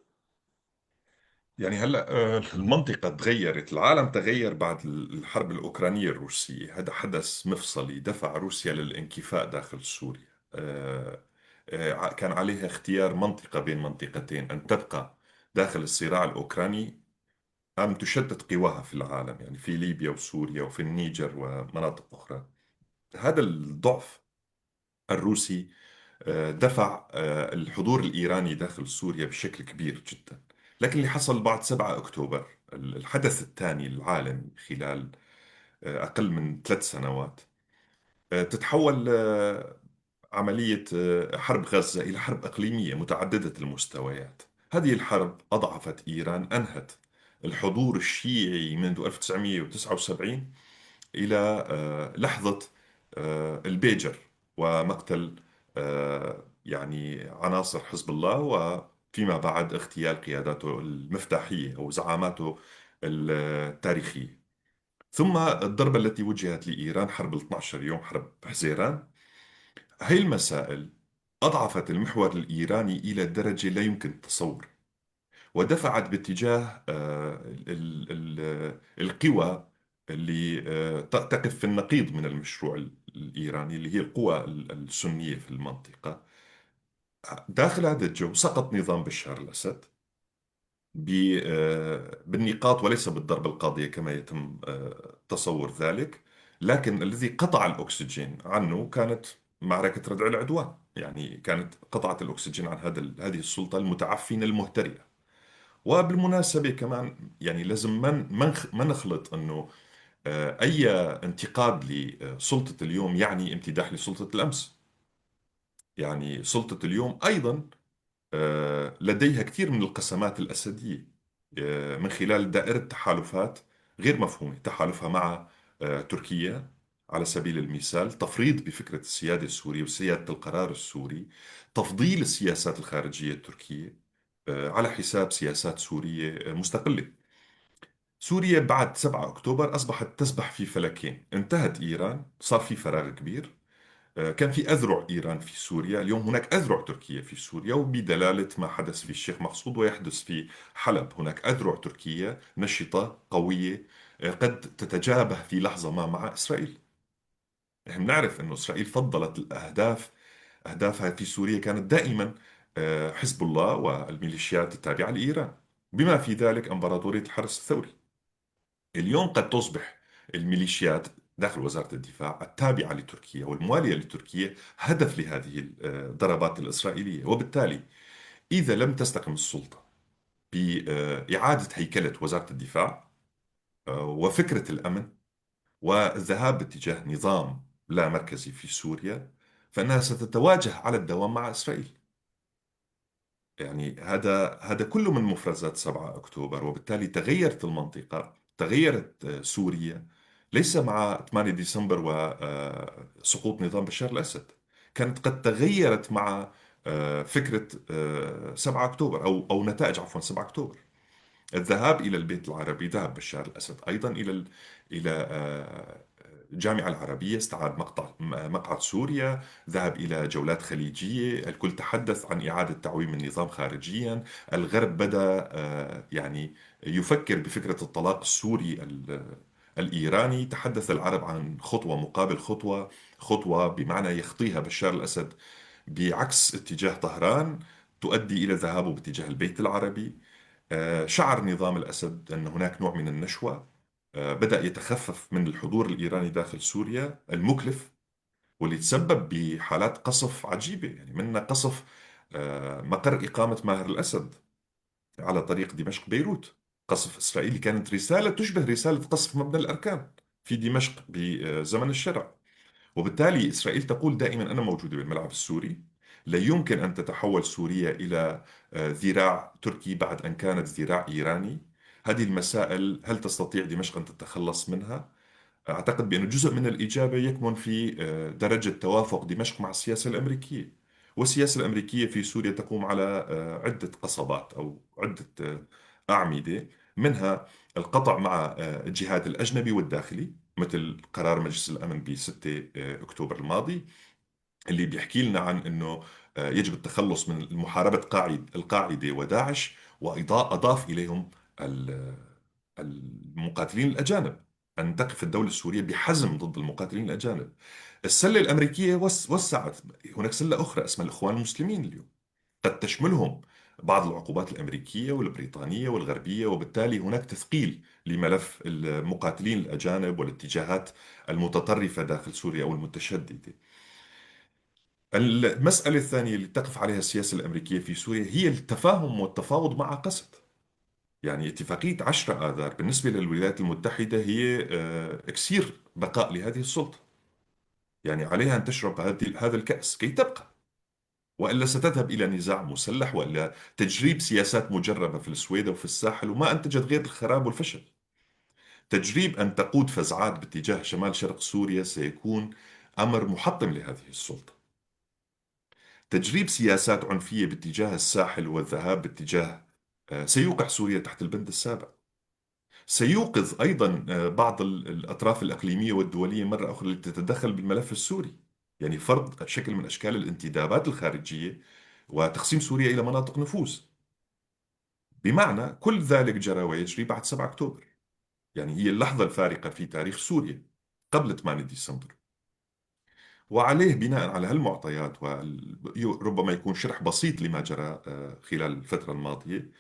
يعني هلا المنطقة تغيرت، العالم تغير بعد الحرب الأوكرانية الروسية. هذا حدث مفصلي دفع روسيا للانكفاء داخل سوريا. كان عليها اختيار منطقة بين منطقتين، أن تبقى داخل الصراع الأوكراني أم تشتت قواها في العالم، يعني في ليبيا وسوريا وفي النيجر ومناطق أخرى. هذا الضعف الروسي دفع الحضور الإيراني داخل سوريا بشكل كبير جدا. لكن اللي حصل بعد 7 أكتوبر، الحدث الثاني العالمي خلال أقل من 3 سنوات، تتحول عملية حرب غزة إلى حرب إقليمية متعددة المستويات. هذه الحرب أضعفت إيران، أنهت الحضور الشيعي منذ 1979 إلى لحظة البيجر ومقتل يعني عناصر حزب الله، وفيما بعد اغتيال قياداته المفتاحية أو زعاماته التاريخية. ثم الضربة التي وجهت لإيران، حرب ال 12 يوم، حرب حزيران. هاي المسائل أضعفت المحور الإيراني إلى درجة لا يمكن التصور، ودفعت باتجاه القوى اللي تقف في النقيض من المشروع الإيراني، اللي هي القوى السنية في المنطقة. داخل هذا الجو سقط نظام بشار الأسد بالنقاط وليس بالضربة القاضية كما يتم تصور ذلك. لكن الذي قطع الأكسجين عنه كانت معركة ردع العدوان، يعني كانت قطعت الأكسجين عن هذه السلطة المتعفنة المهترئة. وبالمناسبة كمان يعني لازم ما نخلط أنه أي انتقاد لسلطة اليوم يعني امتداح لسلطة الأمس. يعني سلطة اليوم أيضا لديها كثير من القسمات الأسدية من خلال دائرة تحالفات غير مفهومة، تحالفها مع تركيا على سبيل المثال، تفريط بفكرة السيادة السورية وسيادة القرار السوري، تفضيل السياسات الخارجية التركية على حساب سياسات سورية مستقلة. سوريا بعد 7 أكتوبر أصبحت تسبح في فلكين، انتهت إيران، صار في فراغ كبير، كان في أذرع إيران في سوريا، اليوم هناك أذرع تركيا في سوريا، وبدلالة ما حدث في الشيخ مقصود ويحدث في حلب، هناك أذرع تركية نشطة قوية قد تتجابه في لحظة ما مع إسرائيل. نحن نعرف أن إسرائيل فضلت الأهداف، أهدافها في سوريا كانت دائما حزب الله والميليشيات التابعة لإيران، بما في ذلك إمبراطورية الحرس الثوري. اليوم قد تصبح الميليشيات داخل وزارة الدفاع التابعة لتركيا والموالية لتركيا هدف لهذه الضربات الإسرائيلية، وبالتالي إذا لم تستقم السلطة بإعادة هيكلة وزارة الدفاع وفكرة الأمن والذهاب باتجاه نظام لا مركزي في سوريا، فإنها ستتواجه على الدوام مع إسرائيل. يعني هذا كله من مفرزات 7 أكتوبر، وبالتالي تغيرت المنطقة، تغيرت سوريا، ليس مع 8 ديسمبر وسقوط نظام بشار الأسد، كانت قد تغيرت مع فكرة 7 أكتوبر أو نتائج عفوا 7 أكتوبر. الذهاب إلى البيت العربي، ذهب بشار الأسد أيضا إلى الجامعة العربية، استعاد مقعد سوريا، ذهب إلى جولات خليجية، الكل تحدث عن إعادة تعويم النظام خارجيا. الغرب بدأ يعني يفكر بفكرة الطلاق السوري الإيراني، تحدث العرب عن خطوة مقابل خطوة، خطوة بمعنى يخطيها بشار الأسد بعكس اتجاه طهران تؤدي إلى ذهابه باتجاه البيت العربي. شعر نظام الأسد أن هناك نوع من النشوة، بدأ يتخفف من الحضور الإيراني داخل سوريا المكلف، واللي تسبب بحالات قصف عجيبة، يعني منها قصف مقر إقامة ماهر الأسد على طريق دمشق بيروت، قصف إسرائيلي كانت رسالة تشبه رسالة قصف مبنى الأركان في دمشق بزمن الشرع. وبالتالي إسرائيل تقول دائما أنا موجودة بالملعب السوري، لا يمكن أن تتحول سوريا إلى ذراع تركي بعد أن كانت ذراع إيراني. هذه المسائل هل تستطيع دمشق أن تتخلص منها؟ أعتقد بأن جزء من الإجابة يكمن في درجة توافق دمشق مع السياسة الأمريكية، والسياسة الأمريكية في سوريا تقوم على عدة قصبات أو عدة أعمدة، منها القطع مع الجهاد الأجنبي والداخلي، مثل قرار مجلس الأمن ب 6 أكتوبر الماضي اللي بيحكي لنا عن أنه يجب التخلص من محاربة القاعدة وداعش، وأضاف إليهم المقاتلين الأجانب، أن تقف الدولة السورية بحزم ضد المقاتلين الأجانب. السلة الأمريكية وسعت، هناك سلة أخرى اسمها الإخوان المسلمين اليوم قد تشملهم بعض العقوبات الأمريكية والبريطانية والغربية، وبالتالي هناك تثقيل لملف المقاتلين الأجانب والاتجاهات المتطرفة داخل سوريا أو المتشددة. المسألة الثانية اللي تقف عليها السياسة الأمريكية في سوريا هي التفاهم والتفاوض مع قسد. يعني اتفاقية 10 آذار بالنسبة للولايات المتحدة هي إكسير بقاء لهذه السلطة، يعني عليها أن تشرب هذا الكأس كي تبقى، وإلا ستذهب إلى نزاع مسلح وإلى تجريب سياسات مجربة في السويد وفي الساحل وما أنتجت غير الخراب والفشل. تجريب أن تقود فزعات باتجاه شمال شرق سوريا سيكون أمر محطم لهذه السلطة. تجريب سياسات عنفية باتجاه الساحل والذهاب باتجاه سيوقع سوريا تحت البند السابع. سيوقظ أيضا بعض الأطراف الإقليمية والدولية مرة أخرى لتتدخل بالملف السوري، يعني فرض شكل من أشكال الانتدابات الخارجية وتقسيم سوريا إلى مناطق نفوذ. بمعنى كل ذلك جرى ويجري بعد 7 أكتوبر، يعني هي اللحظة الفارقة في تاريخ سوريا قبل 8 ديسمبر. وعليه بناء على هالمعطيات، وربما يكون شرح بسيط لما جرى خلال الفترة الماضية،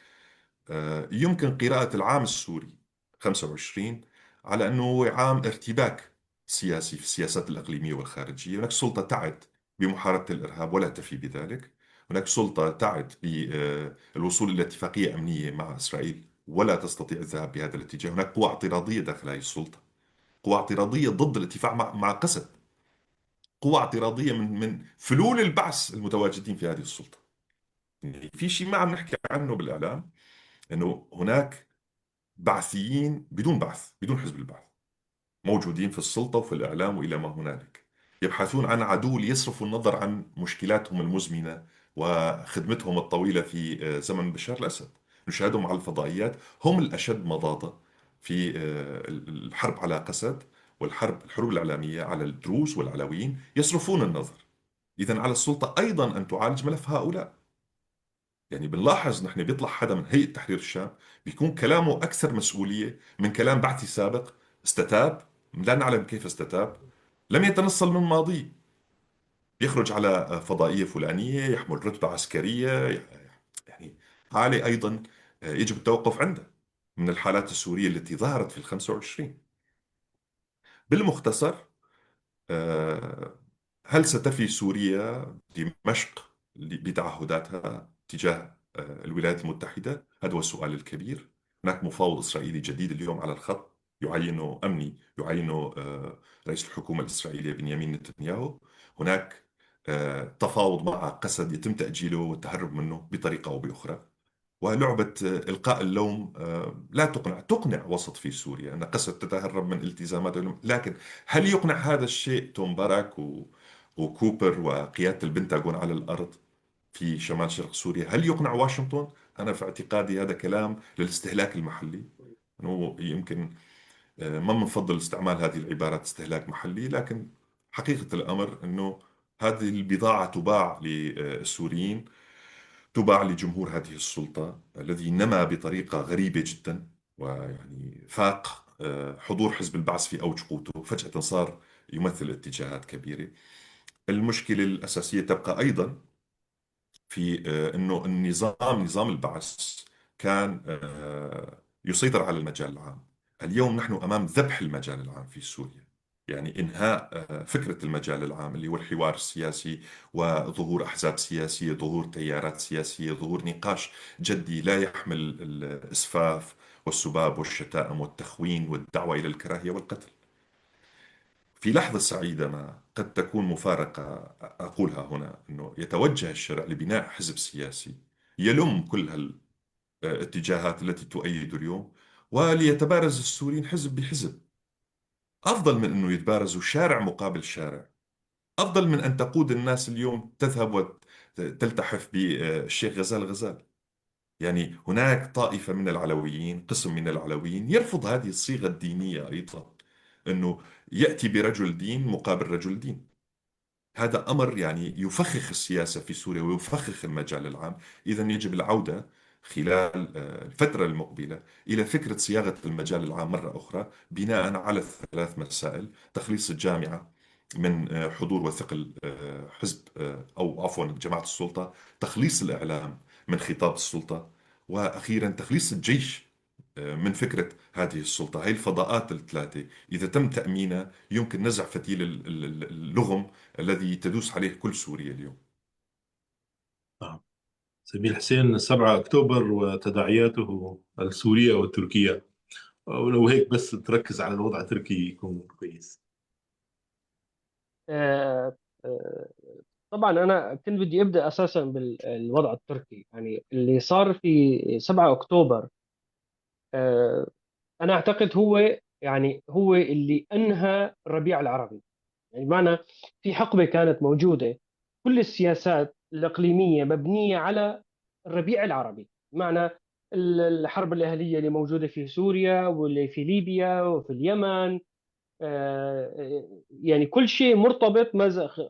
يمكن قراءة العام السوري 25 على أنه هو عام ارتباك سياسي في السياسات الإقليمية والخارجية. هناك سلطة تعد بمحاربة الإرهاب ولا تفي بذلك، هناك سلطة تعد بالوصول إلى اتفاقية أمنية مع إسرائيل ولا تستطيع الذهاب بهذا الاتجاه. هناك قوى اعتراضية داخل هذه السلطة، قوى اعتراضية ضد الاتفاق مع قسد، قوى اعتراضية من فلول البعث المتواجدين في هذه السلطة. يعني في شيء ما عم نحكي عنه بالإعلام، أنه هناك بعثيين بدون بعث، بدون حزب البعث، موجودين في السلطة وفي الإعلام وإلى ما هنالك، يبحثون عن عدو ليصرفوا النظر عن مشكلاتهم المزمنة وخدمتهم الطويلة في زمن بشار الأسد. نشاهدهم على الفضائيات، هم الأشد مضاضة في الحرب على قسد والحرب الحروب الإعلامية على الدروز والعلويين، يصرفون النظر. إذن على السلطة أيضا أن تعالج ملف هؤلاء. يعني بنلاحظ نحن بيطلع حدا من هيئة تحرير الشام بيكون كلامه أكثر مسؤولية من كلام بعثي سابق استتاب، لا نعلم كيف استتاب، لم يتنصل من ماضيه، يخرج على فضائية فلانية، يحمل رتبة عسكرية، يعني حالة أيضا يجب التوقف عندها من الحالات السورية التي ظهرت في 25. بالمختصر، هل ستفي سوريا دمشق بتعهداتها تجاه الولايات المتحدة؟ هذا هو السؤال الكبير. هناك مفاوض إسرائيلي جديد اليوم على الخط يعينه أمني، يعينه رئيس الحكومة الإسرائيلية بنيامين نتنياهو. هناك تفاوض مع قسد يتم تأجيله والتهرب منه بطريقة أو بأخرى، ولعبة إلقاء اللوم لا تقنع، تقنع وسط في سوريا أن قسد تتهرب من التزاماته، لكن هل يقنع هذا الشيء توم باراك وكوبر وقيادة البنتاغون على الأرض في شمال شرق سوريا؟ هل يقنع واشنطن؟ أنا في اعتقادي هذا كلام للاستهلاك المحلي، أنه يمكن ما بنفضل استعمال هذه العبارات استهلاك محلي، لكن حقيقة الأمر أنه هذه البضاعة تباع للسوريين، تباع لجمهور هذه السلطة الذي نما بطريقة غريبة جدا، ويعني فاق حضور حزب البعث في أوج قوته، فجأة صار يمثل اتجاهات كبيرة. المشكلة الأساسية تبقى أيضا في أنه النظام، نظام البعث، كان يسيطر على المجال العام. اليوم نحن أمام ذبح المجال العام في سوريا، يعني إنهاء فكرة المجال العام اللي هو الحوار السياسي وظهور أحزاب سياسية، ظهور تيارات سياسية، ظهور نقاش جدي لا يحمل الإسفاف والسباب والشتائم والتخوين والدعوة إلى الكراهية والقتل. في لحظة سعيدة ما قد تكون مفارقة أقولها هنا، أنه يتوجه الشرع لبناء حزب سياسي يلم كل هالاتجاهات التي تؤيد اليوم، وليتبارز السوريين حزب بحزب، أفضل من أنه يتبارزوا شارع مقابل شارع، أفضل من أن تقود الناس اليوم تذهب وتلتحف بالشيخ غزال غزال. يعني هناك طائفة من العلويين، قسم من العلويين يرفض هذه الصيغة الدينية أيضا، أنه يأتي برجل دين مقابل رجل دين. هذا أمر يعني يفخخ السياسة في سوريا ويفخخ المجال العام. إذن يجب العودة خلال الفترة المقبلة إلى فكرة صياغة المجال العام مرة أخرى بناء على ثلاث مسائل: تخليص الجامعة من حضور وثقل حزب أو عفوا جماعة السلطة، تخليص الإعلام من خطاب السلطة، وأخيرا تخليص الجيش من فكرة هذه السلطة. هاي الفضاءات الثلاثة إذا تم تأمينها يمكن نزع فتيل اللغم الذي تدوس عليه كل سوريا اليوم. نعم. زميل حسين، 7 أكتوبر وتداعياته السورية والتركية، ولو هيك بس تركز على الوضع التركي يكون كويس. طبعا أنا كنت بدي أبدأ أساسا بالوضع التركي، يعني اللي صار في 7 أكتوبر أنا أعتقد هو اللي أنهى الربيع العربي. يعني بمعنى في حقبة كانت موجودة كل السياسات الإقليمية مبنية على الربيع العربي، بمعنى الحرب الأهلية اللي موجودة في سوريا واللي في ليبيا وفي اليمن، يعني كل شيء مرتبط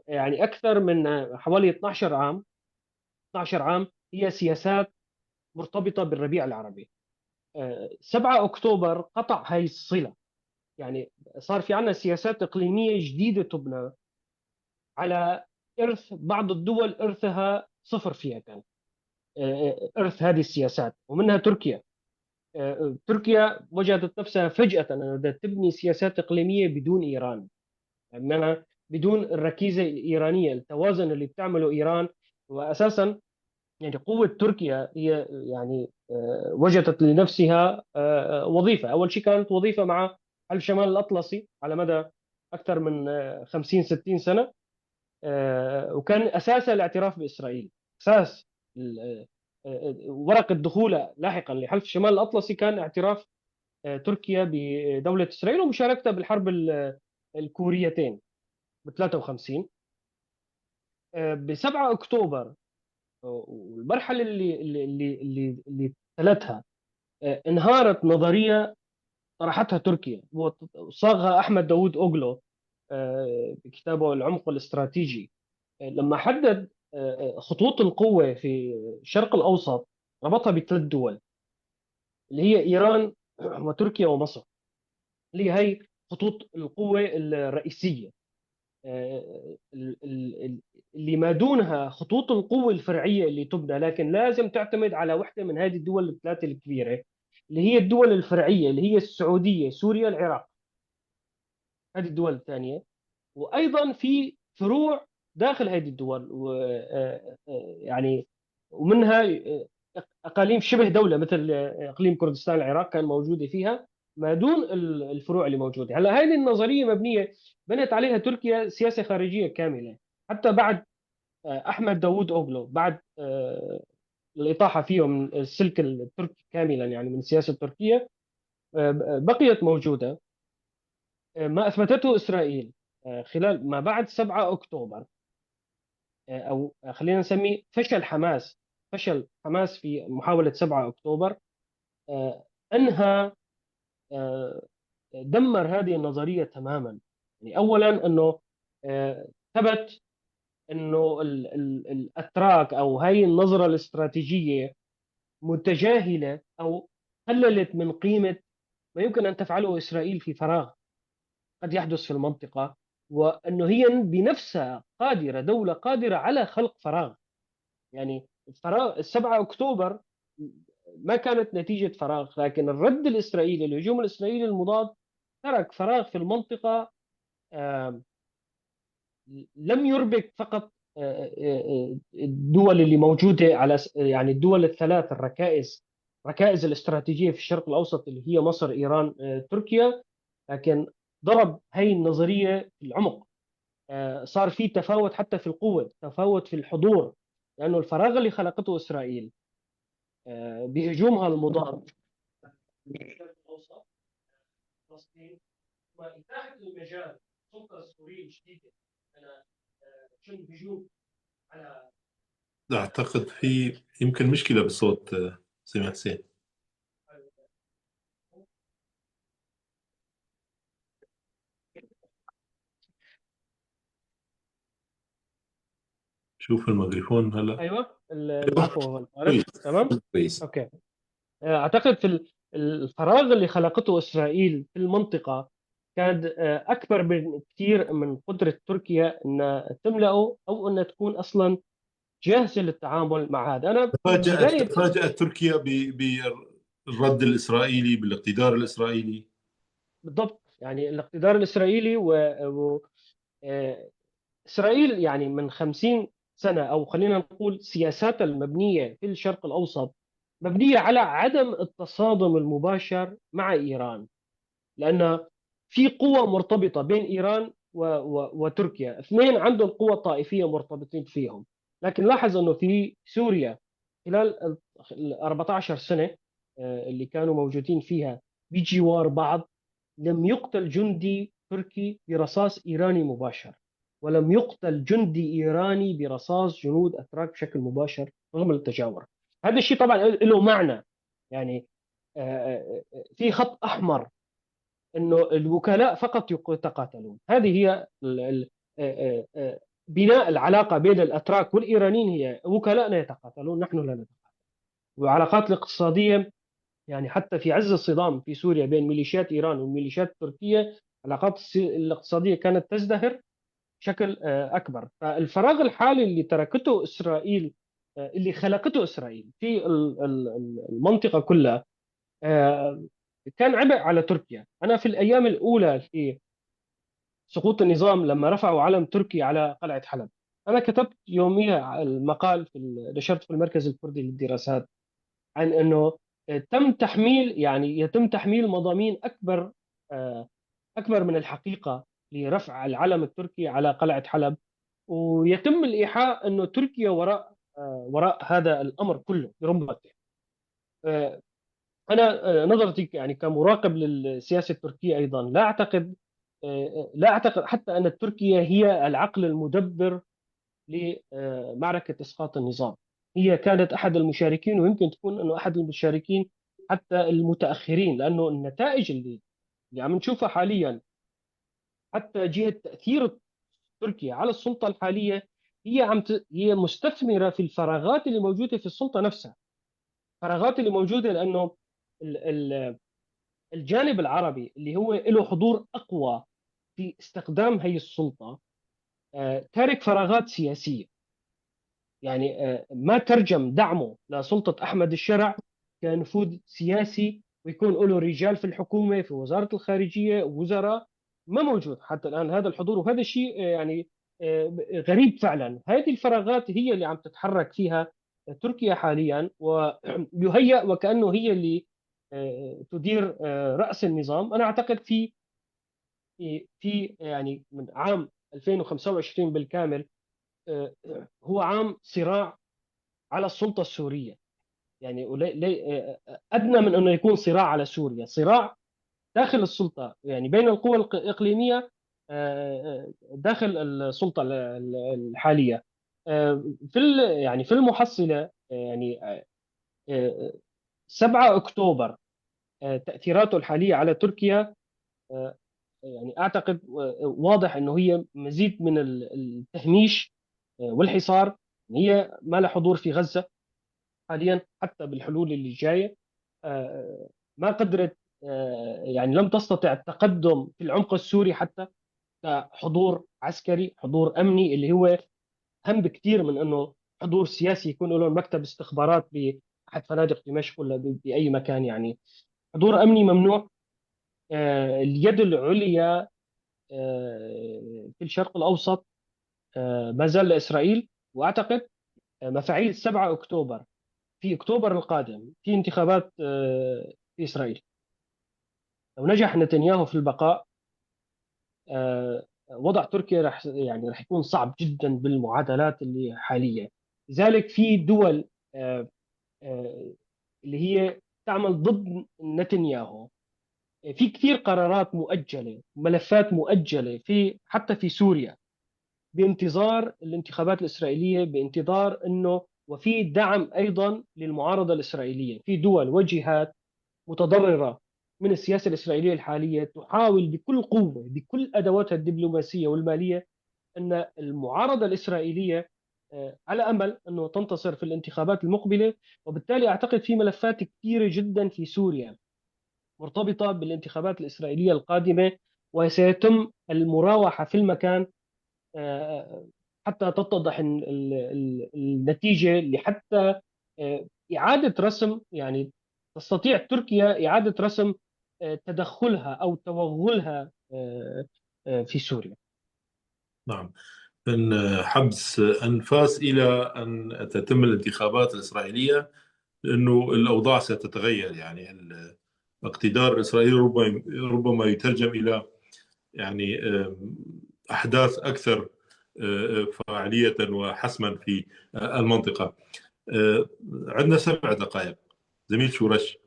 يعني أكثر من حوالي 12 عام، 12 عام هي سياسات مرتبطة بالربيع العربي. 7 أكتوبر قطع هاي الصلة، يعني صار في عنا سياسات إقليمية جديدة تبنى على إرث بعض الدول إرثها صفر فيها كان، إرث هذه السياسات، ومنها تركيا. تركيا وجدت نفسها فجأة أنها بدها تبني سياسات إقليمية بدون إيران، يعني بدون الركيزة الإيرانية، التوازن اللي بتعمله إيران. وأساسا يعني قوة تركيا هي وجدت لنفسها وظيفة. أول شيء كانت وظيفة مع الشمال الأطلسي على مدى أكثر من 50-60 سنة، وكان أساسها الاعتراف بإسرائيل. أساس ورقة دخولها لاحقا لحلف الشمال الأطلسي كان اعتراف تركيا بدولة إسرائيل ومشاركتها بالحرب الكوريتين ب 53. ب 7 أكتوبر والمرحلة اللي تلتها، انهارت نظرية طرحتها تركيا وصاغها أحمد داوود أوغلو بكتابه العمق الاستراتيجي، لما حدد خطوط القوة في الشرق الأوسط ربطها بثلاث دول اللي هي إيران وتركيا ومصر، اللي هي خطوط القوة الرئيسية، اللي ما دونها خطوط القوة الفرعية اللي تبنى، لكن لازم تعتمد على واحدة من هذه الدول الثلاثة الكبيرة اللي هي الدول الفرعية اللي هي السعودية، سوريا، العراق، هذه الدول الثانية. وأيضا في فروع داخل هذه الدول ومنها أقاليم شبه دولة مثل إقليم كردستان العراق كان موجودة فيها، ما دون الفروع اللي موجودة. هلا هذه النظرية بنت عليها تركيا سياسة خارجية كاملة، حتى بعد أحمد داوود أوغلو، بعد الإطاحة فيه من السلك التركي كاملا، يعني من السياسة التركية، بقيت موجودة. ما أثبتته إسرائيل خلال ما بعد 7 أكتوبر، أو خلينا نسميه فشل حماس، فشل حماس في محاولة 7 أكتوبر، أنهى، دمر هذه النظرية تماما. أولا أنه، ثبت أنه الأتراك أو هاي النظرة الاستراتيجية متجاهلة أو قللت من قيمة ما يمكن أن تفعله إسرائيل في فراغ قد يحدث في المنطقة، وأنه هي بنفسها قادرة، دولة قادرة على خلق فراغ. الفراغ 7 أكتوبر ما كانت نتيجة فراغ، لكن الرد الإسرائيلي، الهجوم الإسرائيلي المضاد ترك فراغ في المنطقة لم يربك فقط الدول اللي موجودة على يعني الدول الثلاث الركائز الاستراتيجية في الشرق الأوسط اللي هي مصر، إيران، تركيا، لكن ضرب هاي النظرية في العمق. صار في تفاوت حتى في القوة، تفاوت في الحضور، لأنه الفراغ اللي خلقته إسرائيل بهجومها المضاد الشرق الأوسط، فلسطين، وإتاحة المجال السلطة السورية الجديدة أنا شن هجوم على. أعتقد في يمكن مشكلة بالصوت، سميح حسين. شوف الميكروفون هلا. ايوه، العفو. تمام، كويس. okay. اعتقد في الفراغ اللي خلقته اسرائيل في المنطقة كان اكبر من كثير من قدره تركيا ان تملأه او ان تكون اصلا جاهزة للتعامل مع هذا. انا تفاجأت تركيا بالرد الاسرائيلي، بالاقتدار الاسرائيلي. بالضبط، يعني الاقتدار الاسرائيلي و اسرائيل يعني من 50 سنة، او خلينا نقول سياساتها المبنية في الشرق الاوسط مبنية على عدم التصادم المباشر مع ايران، لان في قوة مرتبطة بين ايران وتركيا، اثنين عندهم قوة طائفية مرتبطين فيهم. لكن لاحظ انه في سوريا خلال ال 14 سنة اللي كانوا موجودين فيها بجوار بعض لم يقتل جندي تركي برصاص ايراني مباشر، ولم يقتل جندي ايراني برصاص جنود اتراك بشكل مباشر رغم التجاور. هذا الشيء طبعا له معنى، يعني في خط احمر انه الوكلاء فقط يتقاتلون. هذه هي بناء العلاقة بين الاتراك والايرانيين، هي وكلاءنا يتقاتلون، نحن لا نتقاتل. والعلاقات الاقتصادية يعني حتى في عز الصدام في سوريا بين ميليشيات ايران والميليشيات التركية، العلاقات الاقتصادية كانت تزدهر بشكل اكبر. فالفراغ الحالي اللي تركته اسرائيل، اللي خلقته اسرائيل في المنطقة كلها، كان عبء على تركيا. انا في الايام الاولى في سقوط النظام لما رفعوا علم تركي على قلعه حلب، انا كتبت يوميها المقال نشرت في المركز الكردي للدراسات عن انه تم تحميل، يعني يتم تحميل مضامين اكبر من الحقيقة لرفع العلم التركي على قلعه حلب، ويتم الايحاء انه تركيا وراء هذا الامر كله برمته. انا نظرتي يعني كمراقب للسياسة التركية ايضا، لا اعتقد حتى ان تركيا هي العقل المدبر لمعركه اسقاط النظام. هي كانت احد المشاركين، ويمكن تكون انه احد المشاركين حتى المتاخرين، لانه النتائج اللي عم نشوفها حاليا حتى جهة تاثير تركيا على السلطة الحالية، هي هي مستثمره في الفراغات اللي موجودة في السلطة نفسها. الفراغات اللي موجودة لانه الجانب العربي اللي هو له حضور اقوى في استخدام هي السلطة تارك فراغات سياسية. يعني ما ترجم دعمه لسلطه احمد الشرع كنفوذ سياسي ويكون له رجال في الحكومة في وزارة الخارجية وزراء، ما موجود حتى الان هذا الحضور، وهذا الشيء يعني غريب فعلا. هذه الفراغات هي اللي عم تتحرك فيها تركيا حاليا، ويهيأ وكأنه هي اللي تدير رأس النظام. أنا أعتقد في يعني من عام 2025 بالكامل هو عام صراع على السلطة السورية، يعني أدنى من أنه يكون صراع على سوريا، صراع داخل السلطة، يعني بين القوى الإقليمية داخل السلطة الحالية. في يعني في المحصلة يعني 7 أكتوبر تأثيراته الحالية على تركيا يعني أعتقد واضح أنه هي مزيد من التهميش والحصار. هي ما لها حضور في غزة حاليا حتى بالحلول اللي جاية، ما قدرت يعني لم تستطع التقدم في العمق السوري حتى كحضور عسكري، حضور أمني اللي هو أهم بكثير من أنه حضور سياسي يكون له مكتب استخبارات احد فنادق دمشق ولا باي مكان. يعني حضور امني ممنوع. اليد العليا في الشرق الاوسط ما زال لاسرائيل. واعتقد مفاعيل 7 اكتوبر، في اكتوبر القادم في انتخابات في اسرائيل. لو نجح نتنياهو في البقاء، وضع تركيا رح يعني رح يكون صعب جدا بالمعادلات اللي حالية. لذلك في دول اللي هي تعمل ضد نتنياهو. في كثير قرارات مؤجلة، ملفات مؤجلة حتى في سوريا، بانتظار الانتخابات الإسرائيلية، بانتظار أنه وفي دعم أيضا للمعارضة الإسرائيلية. في دول وجهات متضررة من السياسة الإسرائيلية الحالية تحاول بكل قوة، بكل أدواتها الدبلوماسية والمالية، أن المعارضة الإسرائيلية على أمل أنه تنتصر في الانتخابات المقبلة. وبالتالي أعتقد في ملفات كثيرة جدا في سوريا مرتبطة بالانتخابات الإسرائيلية القادمة، وسيتم المراوحة في المكان حتى تتضح النتيجة، لحتى إعادة رسم، يعني تستطيع تركيا إعادة رسم تدخلها أو توغلها في سوريا. نعم، من حبس أنفاس إلى أن تتم الانتخابات الإسرائيلية، لأنه الأوضاع ستتغير. يعني الاقتدار الإسرائيلي ربما يترجم إلى يعني أحداث أكثر فاعلية وحسما في المنطقة. عندنا 7 دقائق. زميل شورش،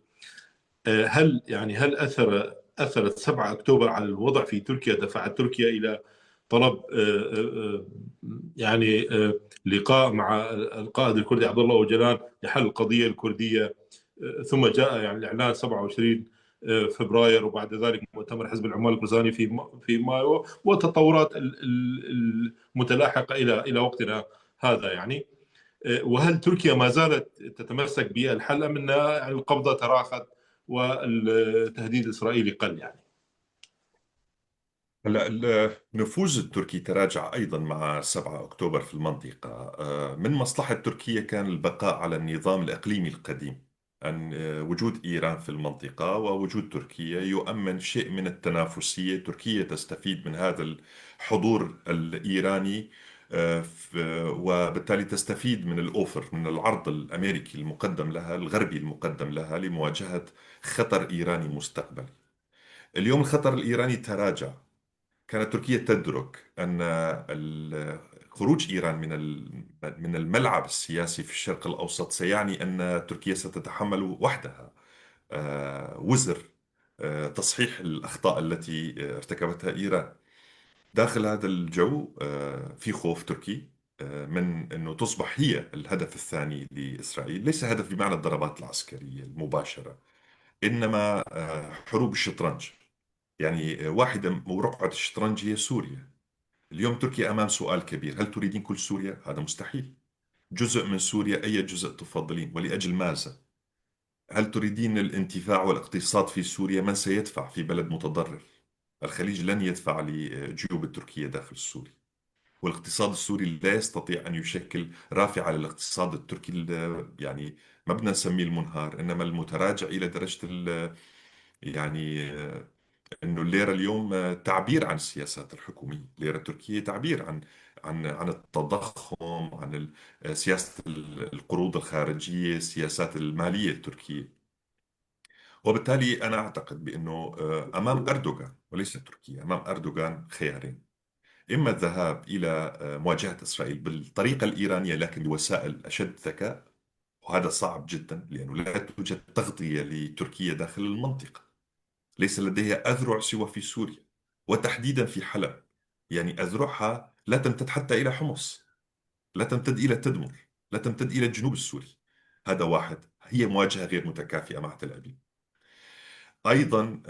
هل أثرت 7 أكتوبر على الوضع في تركيا؟ دفعت تركيا إلى طلب يعني لقاء مع القائد الكردي عبد الله أوجلان لحل القضية الكردية، ثم جاء يعني الإعلان 27 فبراير، وبعد ذلك مؤتمر حزب العمال الكردستاني في مايو، والتطورات المتلاحقة إلى وقتنا هذا. يعني وهل تركيا ما زالت تتمسك بالحل أم أن القبضة تراخت والتهديد الإسرائيلي قل؟ يعني هلا النفوذ التركي تراجع أيضا مع 7 أكتوبر في المنطقة. من مصلحة تركيا كان البقاء على النظام الإقليمي القديم، أن وجود إيران في المنطقة ووجود تركيا يؤمن شيء من التنافسية. تركيا تستفيد من هذا الحضور الإيراني، وبالتالي تستفيد من الأوفر، من العرض الأمريكي المقدم لها، الغربي المقدم لها لمواجهة خطر إيراني مستقبلي. اليوم الخطر الإيراني تراجع. كانت تركيا تدرك أن خروج إيران من الملعب السياسي في الشرق الأوسط سيعني أن تركيا ستتحمل وحدها وزر تصحيح الأخطاء التي ارتكبتها إيران. داخل هذا الجو في خوف تركي من أنه تصبح هي الهدف الثاني لإسرائيل، ليس هدف بمعنى الضربات العسكرية المباشرة، إنما حروب الشطرنج. يعني واحدة من رقعة الشطرنج هي سوريا. اليوم تركيا أمام سؤال كبير: هل تريدين كل سوريا؟ هذا مستحيل. جزء من سوريا، أي جزء تفضلين ولأجل ماذا؟ هل تريدين الانتفاع والاقتصاد في سوريا؟ من سيدفع في بلد متضرر؟ الخليج لن يدفع لجيوب التركية داخل سوريا، والاقتصاد السوري لا يستطيع أن يشكل رافعة للاقتصاد التركي، يعني ما بدنا نسميه المنهار، إنما المتراجع إلى درجة يعني أنه الليرة اليوم تعبير عن السياسات الحكومية. الليرة التركية تعبير عن التضخم، عن سياسة القروض الخارجية، السياسات المالية التركية. وبالتالي أنا أعتقد بأنه أمام أردوغان وليس تركيا، أمام أردوغان خيارين: إما الذهاب إلى مواجهة إسرائيل بالطريقة الإيرانية لكن بوسائل أشد ذكاء، وهذا صعب جدا لأنه لا توجد تغطية لتركيا داخل المنطقة، ليس لديها أذرع سوى في سوريا وتحديدا في حلب، يعني أذرعها لا تمتد حتى إلى حمص، لا تمتد إلى تدمر، لا تمتد إلى الجنوب السوري. هذا واحد، هي مواجهة غير متكافئة مع تل أبيب. أيضا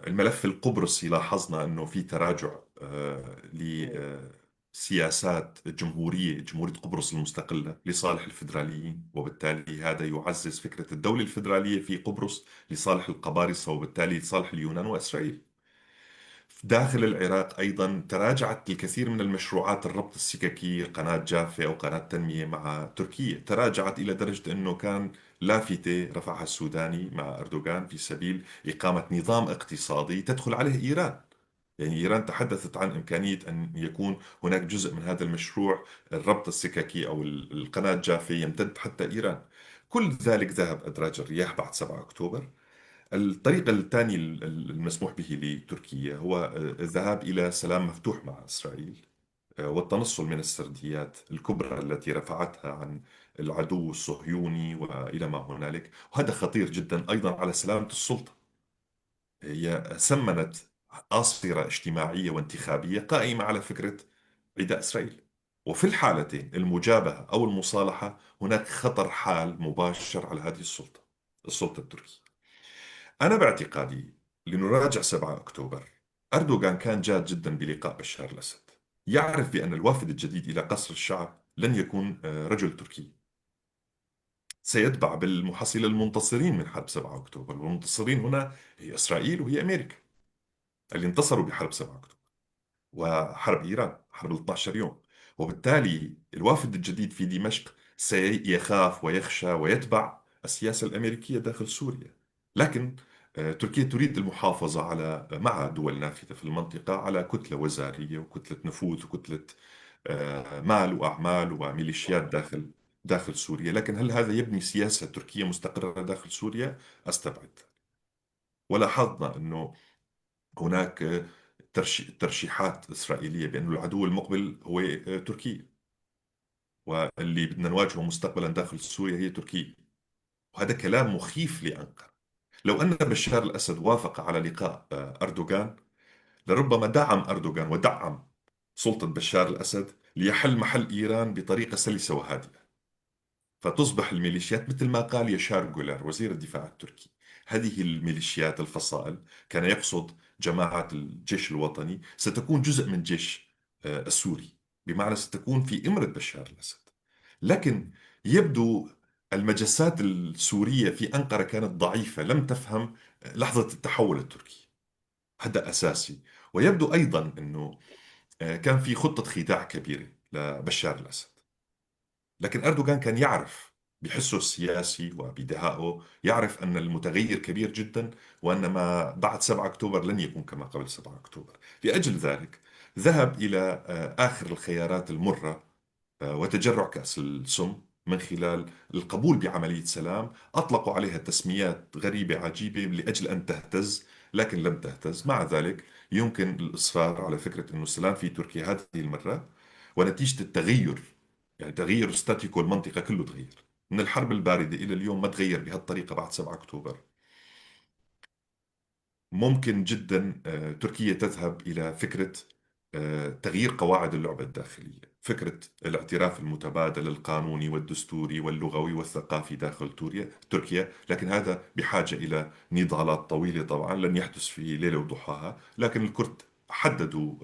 الملف القبرصي لاحظنا أنه في تراجع لسياسات جمهورية قبرص المستقلة لصالح الفيدراليين، وبالتالي هذا يعزز فكرة الدولة الفيدرالية في قبرص لصالح القبارصة، وبالتالي لصالح اليونان وإسرائيل. داخل العراق أيضا تراجعت الكثير من المشروعات، الربط السككي، قناة جافة أو قناة تنمية مع تركيا، تراجعت إلى درجة أنه كان لافتة رفعها السوداني مع أردوغان في سبيل إقامة نظام اقتصادي تدخل عليه إيران. يعني إيران تحدثت عن إمكانية أن يكون هناك جزء من هذا المشروع الربط السككي أو القناة جافة يمتد حتى إيران. كل ذلك ذهب أدراج الرياح بعد 7 أكتوبر. الطريق الثاني المسموح به لتركيا هو الذهاب إلى سلام مفتوح مع إسرائيل والتنصل من السرديات الكبرى التي رفعتها عن العدو الصهيوني وإلى ما هنالك، وهذا خطير جدا أيضا على سلامة السلطة. هي سمنت آصرة اجتماعية وانتخابية قائمة على فكرة عداء إسرائيل، وفي الحالتين المجابهة أو المصالحة هناك خطر حال مباشر على هذه السلطة، السلطة التركية. أنا باعتقادي لنراجع 7 أكتوبر، أردوغان كان جاد جدا بلقاء بشار الأسد، يعرف بأن الوافد الجديد إلى قصر الشعب لن يكون رجل تركي، سيتبع بالمحصلة المنتصرين من حرب 7 أكتوبر، والمنتصرين هنا هي إسرائيل وهي أمريكا اللي انتصروا بحرب 7 أكتوبر وحرب إيران، حرب 12 يوم. وبالتالي الوافد الجديد في دمشق سيخاف ويخشى ويتبع السياسة الأمريكية داخل سوريا. لكن تركيا تريد المحافظة على مع دول نافذة في المنطقة على كتلة وزارية وكتلة نفوذ وكتلة مال وأعمال وميليشيات داخل سوريا. لكن هل هذا يبني سياسة تركية مستقرة داخل سوريا؟ أستبعد. ولاحظنا أنه هناك ترشيحات إسرائيلية بأن العدو المقبل هو تركيا، واللي بدنا نواجهه مستقبلا داخل سوريا هي تركيا، وهذا كلام مخيف لأنقرة. لو أن بشار الأسد وافق على لقاء أردوغان لربما دعم أردوغان ودعم سلطة بشار الأسد ليحل محل إيران بطريقة سلسة وهادئة، فتصبح الميليشيات مثل ما قال يشار جولر وزير الدفاع التركي، هذه الميليشيات الفصائل، كان يقصد جماعة الجيش الوطني، ستكون جزء من جيش السوري، بمعنى ستكون في إمرة بشار الأسد. لكن يبدو المجسات السورية في أنقرة كانت ضعيفة، لم تفهم لحظة التحول التركي، هذا أساسي. ويبدو أيضا أنه كان في خطة خداع كبيرة لبشار الأسد، لكن أردوغان كان يعرف بحسه السياسي وبدهائه، يعرف أن المتغير كبير جدا، وأن ما بعد 7 أكتوبر لن يكون كما قبل 7 أكتوبر. لأجل ذلك ذهب إلى آخر الخيارات المرة وتجرع كأس السم من خلال القبول بعملية سلام أطلقوا عليها تسميات غريبة عجيبة لأجل أن تهتز، لكن لم تهتز. مع ذلك يمكن الإصرار على فكرة أن السلام في تركيا هذه المرة ونتيجة التغير، يعني تغيير status quo المنطقة كله تغير من الحرب الباردة إلى اليوم، ما تغير بهالطريقة بعد 7 أكتوبر. ممكن جدا تركيا تذهب إلى فكرة تغيير قواعد اللعبة الداخلية، فكرة الاعتراف المتبادل القانوني والدستوري واللغوي والثقافي داخل تركيا، لكن هذا بحاجة إلى نضالات طويلة طبعا لن يحدث في ليلة وضحاها. لكن الكرد حددوا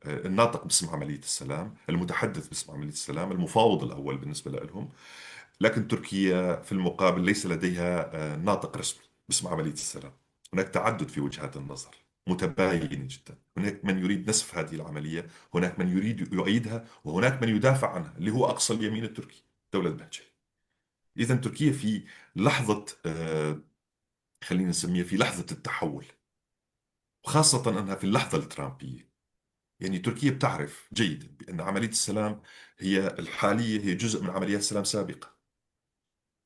الناطق باسم عملية السلام، المتحدث باسم عملية السلام، المفاوض الأول بالنسبة لهم. لكن تركيا في المقابل ليس لديها ناطق رسمي باسم عملية السلام. هناك تعدد في وجهات النظر متباينة جدا، هناك من يريد نسف هذه العملية، هناك من يريد يؤيدها، وهناك من يدافع عنها اللي هو أقصى اليمين التركي دولة بهجلي. إذا تركيا في لحظة خلينا نسميها في لحظة التحول، وخاصة أنها في اللحظة الترامبية. يعني تركيا بتعرف جيدا بأن عملية السلام هي الحالية هي جزء من عمليات سلام سابقة،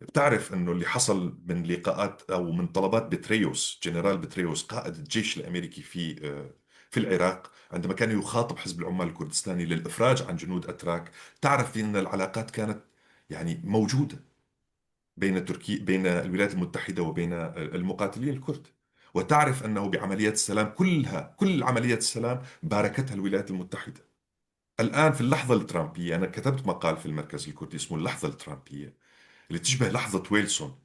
بتعرف أنه اللي حصل من لقاءات أو من طلبات بتريوس، جنرال بتريوس قائد الجيش الأمريكي في العراق، عندما كان يخاطب حزب العمال الكردستاني للإفراج عن جنود أتراك، تعرف أن العلاقات كانت يعني موجودة بين تركيا، بين الولايات المتحدة وبين المقاتلين الكرد، وتعرف أنه بعمليات السلام كلها، كل عمليات السلام باركتها الولايات المتحدة. الآن في اللحظة الترامبية، أنا كتبت مقال في المركز الكردي اسمه اللحظة الترامبية، اللي تشبه لحظة ويلسون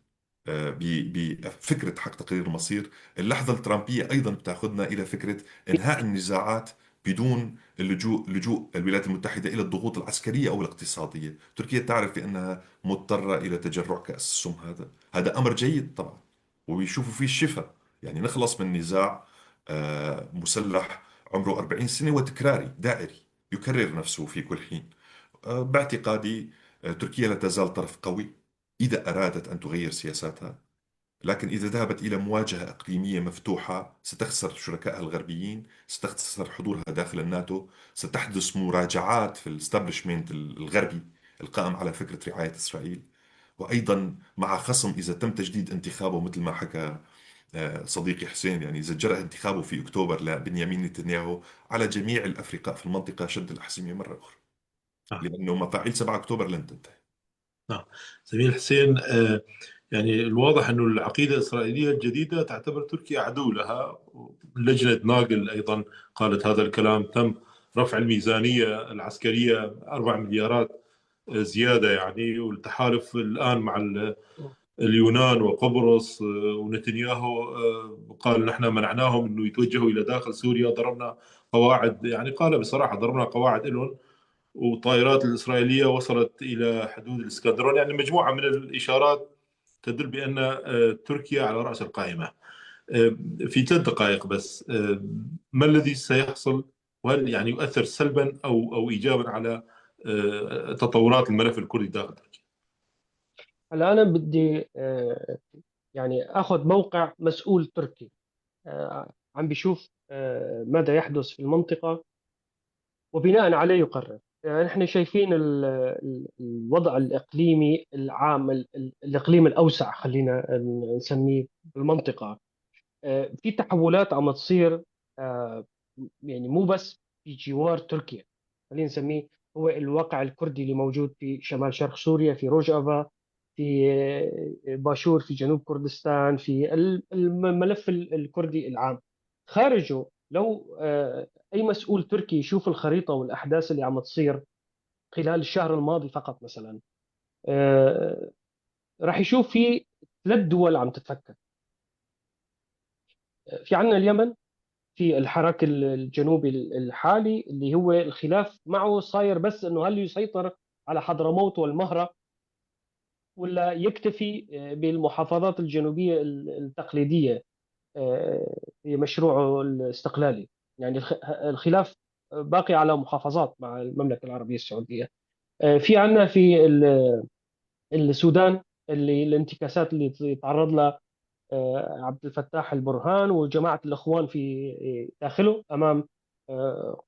بفكرة حق تقرير المصير. اللحظة الترامبية أيضا بتأخذنا إلى فكرة إنهاء النزاعات بدون لجوء الولايات المتحدة إلى الضغوط العسكرية أو الاقتصادية. تركيا تعرف بأنها مضطرة إلى تجرع كأس السم، هذا أمر جيد طبعا، وبيشوفوا فيه الشفاء، يعني نخلص من نزاع مسلح عمره 40 سنة وتكراري دائري يكرر نفسه في كل حين. باعتقادي تركيا لا تزال طرف قوي إذا أرادت أن تغير سياساتها، لكن إذا ذهبت إلى مواجهة إقليمية مفتوحة ستخسر شركائها الغربيين، ستخسر حضورها داخل الناتو، ستحدث مراجعات في ال establishment الغربي القائم على فكرة رعاية إسرائيل، وأيضا مع خصم إذا تم تجديد انتخابه مثل ما حكى صديقي حسين، يعني إذا جرى انتخابه في أكتوبر لبنيامين نتنياهو، على جميع الأفرقاء في المنطقة شد الأحزمة مرة أخرى، لأنه مفاعيل 7 أكتوبر لن تنتهي. نعم زميل حسين، يعني الواضح أنه العقيدة الإسرائيلية الجديدة تعتبر تركيا عدو لها. لجنة ناجل أيضا قالت هذا الكلام. تم رفع الميزانية العسكرية 4 مليارات زيادة يعني، والتحالف الآن مع اليونان وقبرص، ونتنياهو قال نحن منعناهم أنه يتوجهوا إلى داخل سوريا، ضربنا قواعد، يعني قال بصراحة ضربنا قواعد لهم، والطائرات الإسرائيلية وصلت إلى حدود الإسكندرون. يعني مجموعة من الإشارات تدل بأن تركيا على رأس القائمة. في 3 دقائق بس، ما الذي سيحصل؟ وهل يعني يؤثر سلبا أو إيجابا على تطورات الملف الكردي داخل تركيا؟ هلا أنا بدي يعني أخذ موقع مسؤول تركي عم بيشوف ماذا يحدث في المنطقة وبناء عليه يقرر. نحن شايفين الوضع الإقليمي العام، الإقليم الأوسع خلينا نسميه بالمنطقة، في تحولات عم تصير، يعني مو بس في جوار تركيا، خلينا نسميه هو الواقع الكردي اللي موجود في شمال شرق سوريا، في روجافا، في باشور، في جنوب كردستان، في الملف الكردي العام. خارجه لو أي مسؤول تركي يشوف الخريطة والأحداث اللي عم تصير خلال الشهر الماضي فقط مثلا، راح يشوف في 3 دول عم تتفكك. في عندنا اليمن، في الحراك الجنوبي الحالي اللي هو الخلاف معه صاير بس إنه هل يسيطر على حضرموت والمهرة ولا يكتفي بالمحافظات الجنوبية التقليدية في مشروعه الاستقلالي. يعني الخلاف باقي على محافظات مع المملكة العربية السعودية. في عندنا في السودان اللي الانتكاسات اللي تعرض لها عبد الفتاح البرهان وجماعة الإخوان في داخله أمام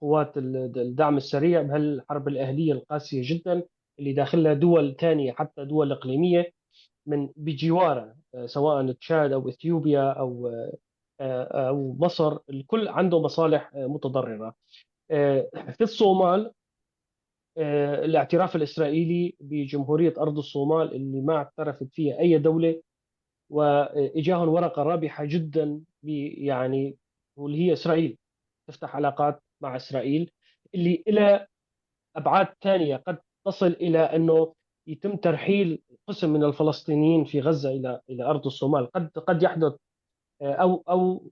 قوات الدعم السريع بهالحرب الأهلية القاسية جدا اللي داخلها دول تانية، حتى دول إقليمية من بجوارها، سواء تشاد أو إثيوبيا أو مصر، الكل عنده مصالح متضررة. في الصومال، الاعتراف الإسرائيلي بجمهورية أرض الصومال اللي ما اعترفت فيها أي دولة، وإجاهم ورقة رابحة جدا يعني واللي هي إسرائيل تفتح علاقات مع إسرائيل اللي إلى أبعاد ثانية قد تصل إلى أنه يتم ترحيل قسم من الفلسطينيين في غزة إلى أرض الصومال. قد يحدث، أو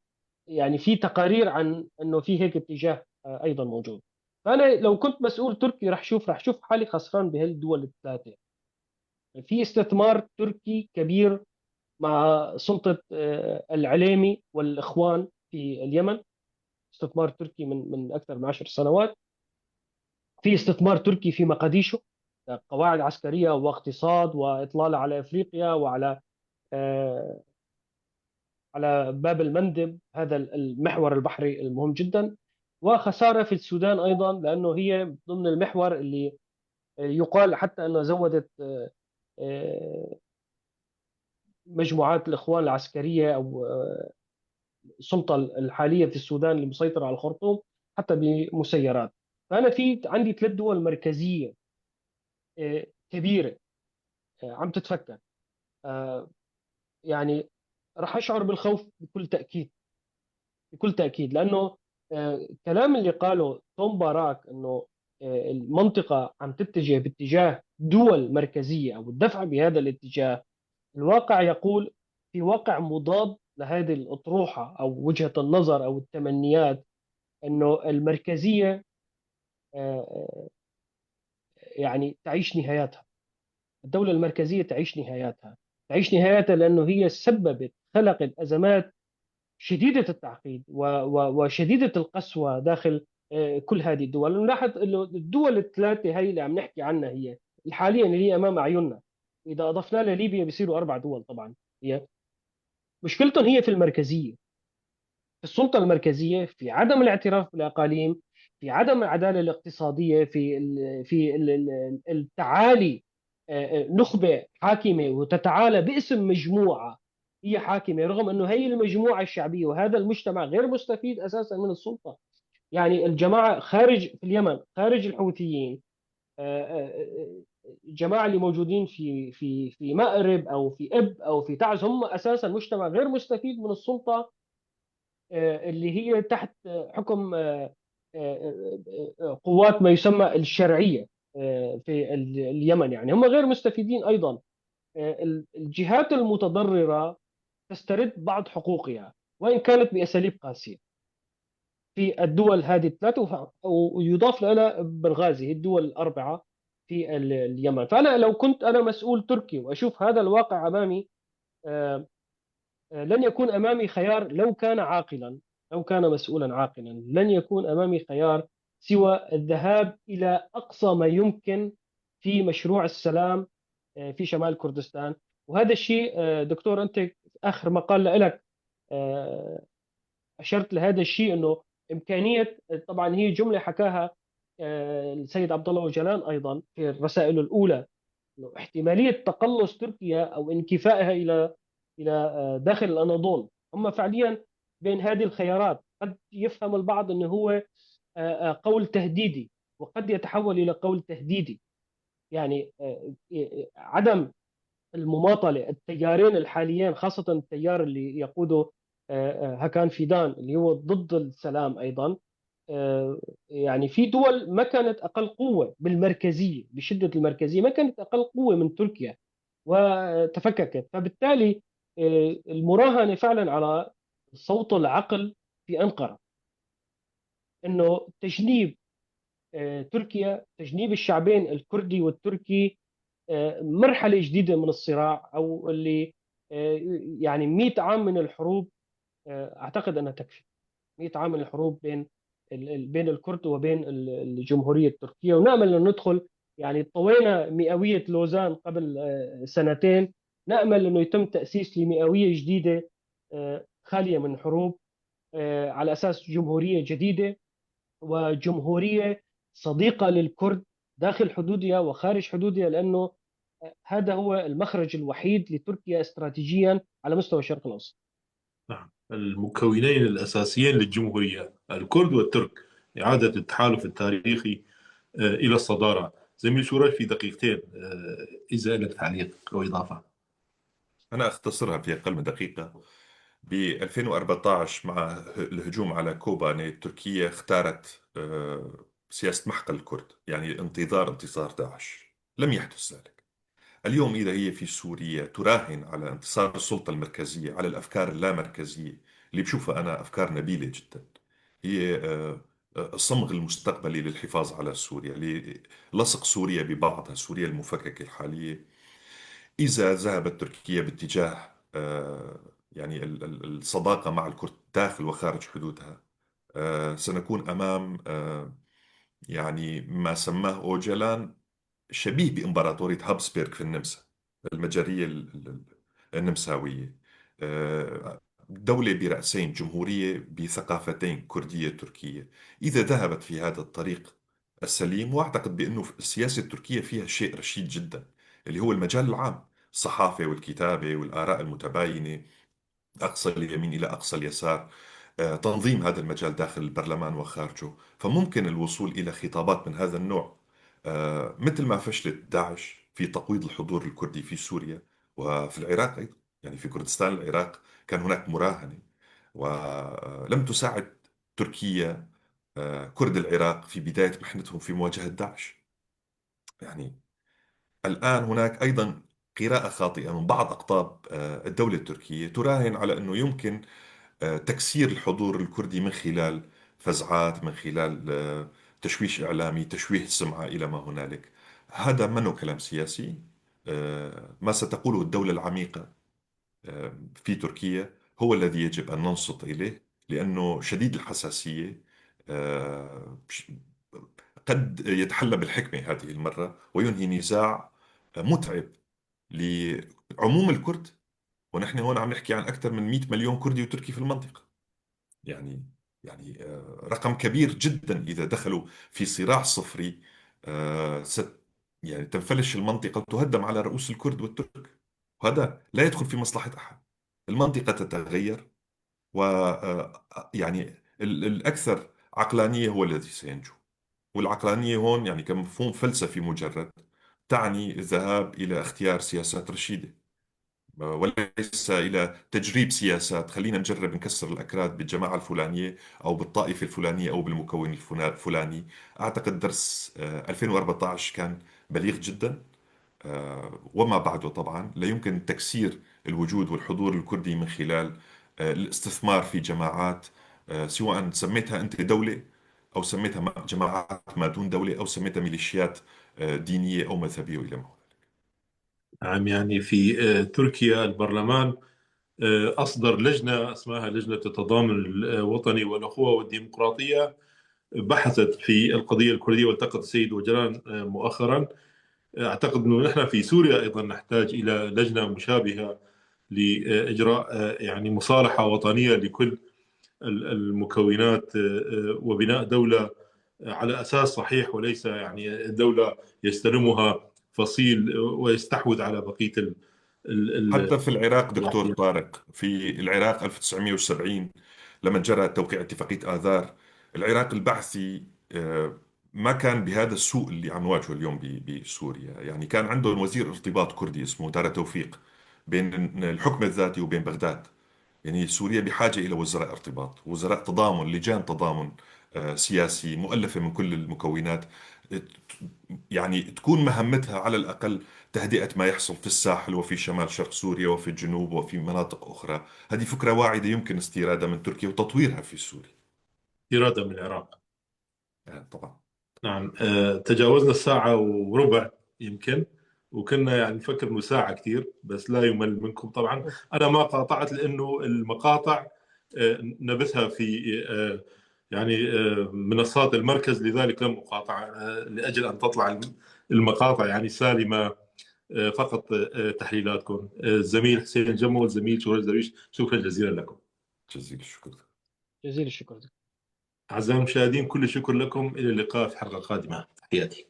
يعني في تقارير عن أنه في هيك اتجاه أيضا موجود. فأنا لو كنت مسؤول تركي رح شوف حالي خسران بهالدول الثلاثة. في استثمار تركي كبير مع سلطة العليمي والإخوان في اليمن، استثمار تركي من أكثر من 10 سنوات. في استثمار تركي في مقديشو، قواعد عسكرية واقتصاد وإطلالة على إفريقيا وعلى على باب المندب، هذا المحور البحري المهم جدا. وخسارة في السودان أيضا، لأنه هي ضمن المحور اللي يقال حتى أنه زودت مجموعات الإخوان العسكرية أو السلطة الحالية في السودان اللي مسيطرة على الخرطوم حتى بمسيرات. فأنا في عندي 3 دول مركزية كبيرة عم تتفكك. يعني راح أشعر بالخوف بكل تأكيد، بكل تأكيد، لأنه كلام اللي قاله توم باراك أنه المنطقة عم تتجه باتجاه دول مركزية أو الدفع بهذا الاتجاه، الواقع يقول في واقع مضاد لهذه الأطروحة أو وجهة النظر أو التمنيات، أنه المركزية يعني تعيش نهاياتها. الدولة المركزية تعيش نهاياتها، تعيش نهاياتها لأنه هي سببت، خلقت أزمات شديدة التعقيد وشديدة القسوة داخل كل هذه الدول. نلاحظ أنه الدول الثلاثة هي اللي عم نحكي عنها هي حاليا اللي هي أمام أعيننا، إذا أضفنا لليبيا بيصيروا 4 دول. طبعا هي مشكلتهم هي في المركزية، في السلطة المركزية، في عدم الاعتراف بالأقاليم، في عدم العدالة الاقتصادية، في التعالي، نخبة حاكمة وتتعالى باسم مجموعة هي حاكمة، رغم أنه هي المجموعة الشعبية وهذا المجتمع غير مستفيد أساسا من السلطة. يعني الجماعة خارج في اليمن، خارج الحوثيين، الجماعة اللي موجودين في في في مأرب أو في إب أو في تعز، هم أساسا مجتمع غير مستفيد من السلطة اللي هي تحت حكم قوات ما يسمى الشرعية في اليمن. يعني هم غير مستفيدين أيضا. الجهات المتضررة تسترد بعض حقوقها وإن كانت بأساليب قاسية في الدول هذه الثلاثة، ويضاف لها بنغازي، الدول الأربعة في اليمن. فأنا لو كنت أنا مسؤول تركي وأشوف هذا الواقع أمامي، لن يكون أمامي خيار، لو كان عاقلا، لو كان مسؤولا عاقلا، لن يكون أمامي خيار سوى الذهاب إلى أقصى ما يمكن في مشروع السلام في شمال كردستان. وهذا الشيء دكتور أنت آخر مقال لك أشرت لهذا الشيء، أنه إمكانية، طبعا هي جملة حكاها السيد عبد الله أوجلان أيضا في الرسائل الأولى، أنه احتمالية تقلص تركيا أو انكفائها إلى داخل الأناضول. هم فعليا بين هذه الخيارات. قد يفهم البعض أنه هو قول تهديدي، وقد يتحول إلى قول تهديدي. يعني عدم المماطلة، التيارين الحاليين خاصة التيار اللي يقوده هاكان فيدان اللي هو ضد السلام أيضا، يعني في دول ما كانت أقل قوة بالمركزية، بشدة المركزية ما كانت أقل قوة من تركيا وتفككت. فبالتالي المراهنة فعلا على صوت العقل في أنقرة، أنه تجنيب تركيا، تجنيب الشعبين الكردي والتركي مرحلة جديدة من الصراع، أو اللي يعني 100 عام من الحروب، أعتقد أنها تكفي. 100 عام من الحروب بين الكرد وبين الجمهورية التركية. ونأمل أن ندخل، يعني طوينا مئوية لوزان قبل سنتين، نأمل أنه يتم تأسيس لمئوية جديدة خالية من حروب، على أساس جمهورية جديدة وجمهورية صديقة للكرد داخل حدودها وخارج حدودها، لأنه هذا هو المخرج الوحيد لتركيا استراتيجيا على مستوى الشرق الأوسط. نعم، المكونين الأساسيين للجمهورية الكرد والترك، إعادة التحالف التاريخي إلى الصدارة. زميل شورش في دقيقتين إذا لك تعليق أو إضافة. أنا أختصرها في أقل من دقيقة. ب 2014 مع الهجوم على كوباني، تركيا اختارت سياسة محق الكرد، يعني انتظار انتصار داعش. لم يحدث ذلك. اليوم إذا هي في سوريا تراهن على انتصار السلطة المركزية على الأفكار اللامركزية اللي بشوفها أنا أفكار نبيلة جدا، هي الصمغ المستقبلي للحفاظ على سوريا، لصق سوريا ببعضها، سوريا المفككة الحالية. إذا ذهبت تركيا باتجاه يعني الصداقة مع الكرد داخل وخارج حدودها، سنكون أمام يعني ما سماه أوجلان شبيه بإمبراطورية هابسبرغ في النمسا، المجرية النمساوية، دولة برأسين، جمهورية بثقافتين كردية تركية. إذا ذهبت في هذا الطريق السليم، وأعتقد بأنه السياسة التركية فيها شيء رشيد جدا اللي هو المجال العام، الصحافة والكتابة والآراء المتباينة، أقصى اليمين إلى أقصى اليسار، تنظيم هذا المجال داخل البرلمان وخارجه، فممكن الوصول إلى خطابات من هذا النوع. مثل ما فشلت داعش في تقويض الحضور الكردي في سوريا وفي العراق أيضا، يعني في كردستان العراق كان هناك مراهنة، ولم تساعد تركيا كرد العراق في بداية محنتهم في مواجهة داعش. يعني الآن هناك أيضا قراءة خاطئة من بعض أقطاب الدولة التركية تراهن على أنه يمكن تكسير الحضور الكردي من خلال فزعات، من خلال تشويش إعلامي، تشويه السمعة إلى ما هنالك. هذا منه كلام سياسي. ما ستقوله الدولة العميقة في تركيا هو الذي يجب أن ننصت إليه، لأنه شديد الحساسية، قد يتحلى بالحكمة هذه المرة وينهي نزاع متعب لعموم الكرد. ونحن هون عم نحكي عن أكثر من 100 مليون كردي وتركي في المنطقة، يعني رقم كبير جدا. إذا دخلوا في صراع صفري يعني تنفلش المنطقة وتهدم على رؤوس الكرد والترك، وهذا لا يدخل في مصلحة أحد. المنطقة تتغير، و يعني الأكثر عقلانية هو الذي سينجو. والعقلانية هون يعني كمفهوم فلسفي مجرد تعني الذهاب إلى اختيار سياسات رشيدة، وليس إلى تجريب سياسات. خلينا نجرب نكسر الأكراد بالجماعة الفلانية أو بالطائفة الفلانية أو بالمكون الفلاني. أعتقد درس 2014 كان بليغ جدا، وما بعده طبعا. لا يمكن تكسير الوجود والحضور الكردي من خلال الاستثمار في جماعات، سواء سميتها أنت دولة أو سميتها جماعات ما دون دولة أو سميتها ميليشيات دينية أو مذهبية وإلى ما هنالك. نعم، يعني في تركيا البرلمان أصدر لجنة اسمها لجنة التضامن الوطني والأخوة والديمقراطية، بحثت في القضية الكردية والتقت السيد أوجلان مؤخرا. أعتقد أنه نحن في سوريا أيضا نحتاج إلى لجنة مشابهة لإجراء يعني مصالحة وطنية لكل المكونات وبناء دولة على أساس صحيح، وليس يعني دولة يستلمها فصيل ويستحوذ على بقية حتى في العراق دكتور الأحياء. طارق، في العراق 1970 لما جرى توقيع اتفاقية آذار، العراق البعثي ما كان بهذا السوء اللي عم نواجهه اليوم بسوريا. يعني كان عندهم وزير ارتباط كردي اسمه دارا توفيق بين الحكم الذاتي وبين بغداد. يعني سوريا بحاجة إلى وزراء ارتباط، وزراء تضامن، لجان تضامن سياسي مؤلفة من كل المكونات، يعني تكون مهمتها على الأقل تهدئة ما يحصل في الساحل وفي شمال شرق سوريا وفي الجنوب وفي مناطق أخرى. هذه فكرة واعدة يمكن استيرادها من تركيا وتطويرها في سوريا. استيرادها من العراق. طبعا. نعم، تجاوزنا الساعة وربع يمكن، وكنا يعني نفكر انه ساعة كثير، بس لا يمل منكم طبعا. أنا ما قاطعت لأنه المقاطع نبثها في يعني منصات المركز، لذلك لم أقاطع لأجل أن تطلع المقاطع يعني سالمة. فقط تحليلاتكم. الزميل حسين جمو والزميل شورش درويش، شكرا جزيلا لكم. جزيل الشكر. جزيل الشكر. أعزائي المشاهدين، كل الشكر لكم، إلى اللقاء في حلقة قادمة. تحياتي.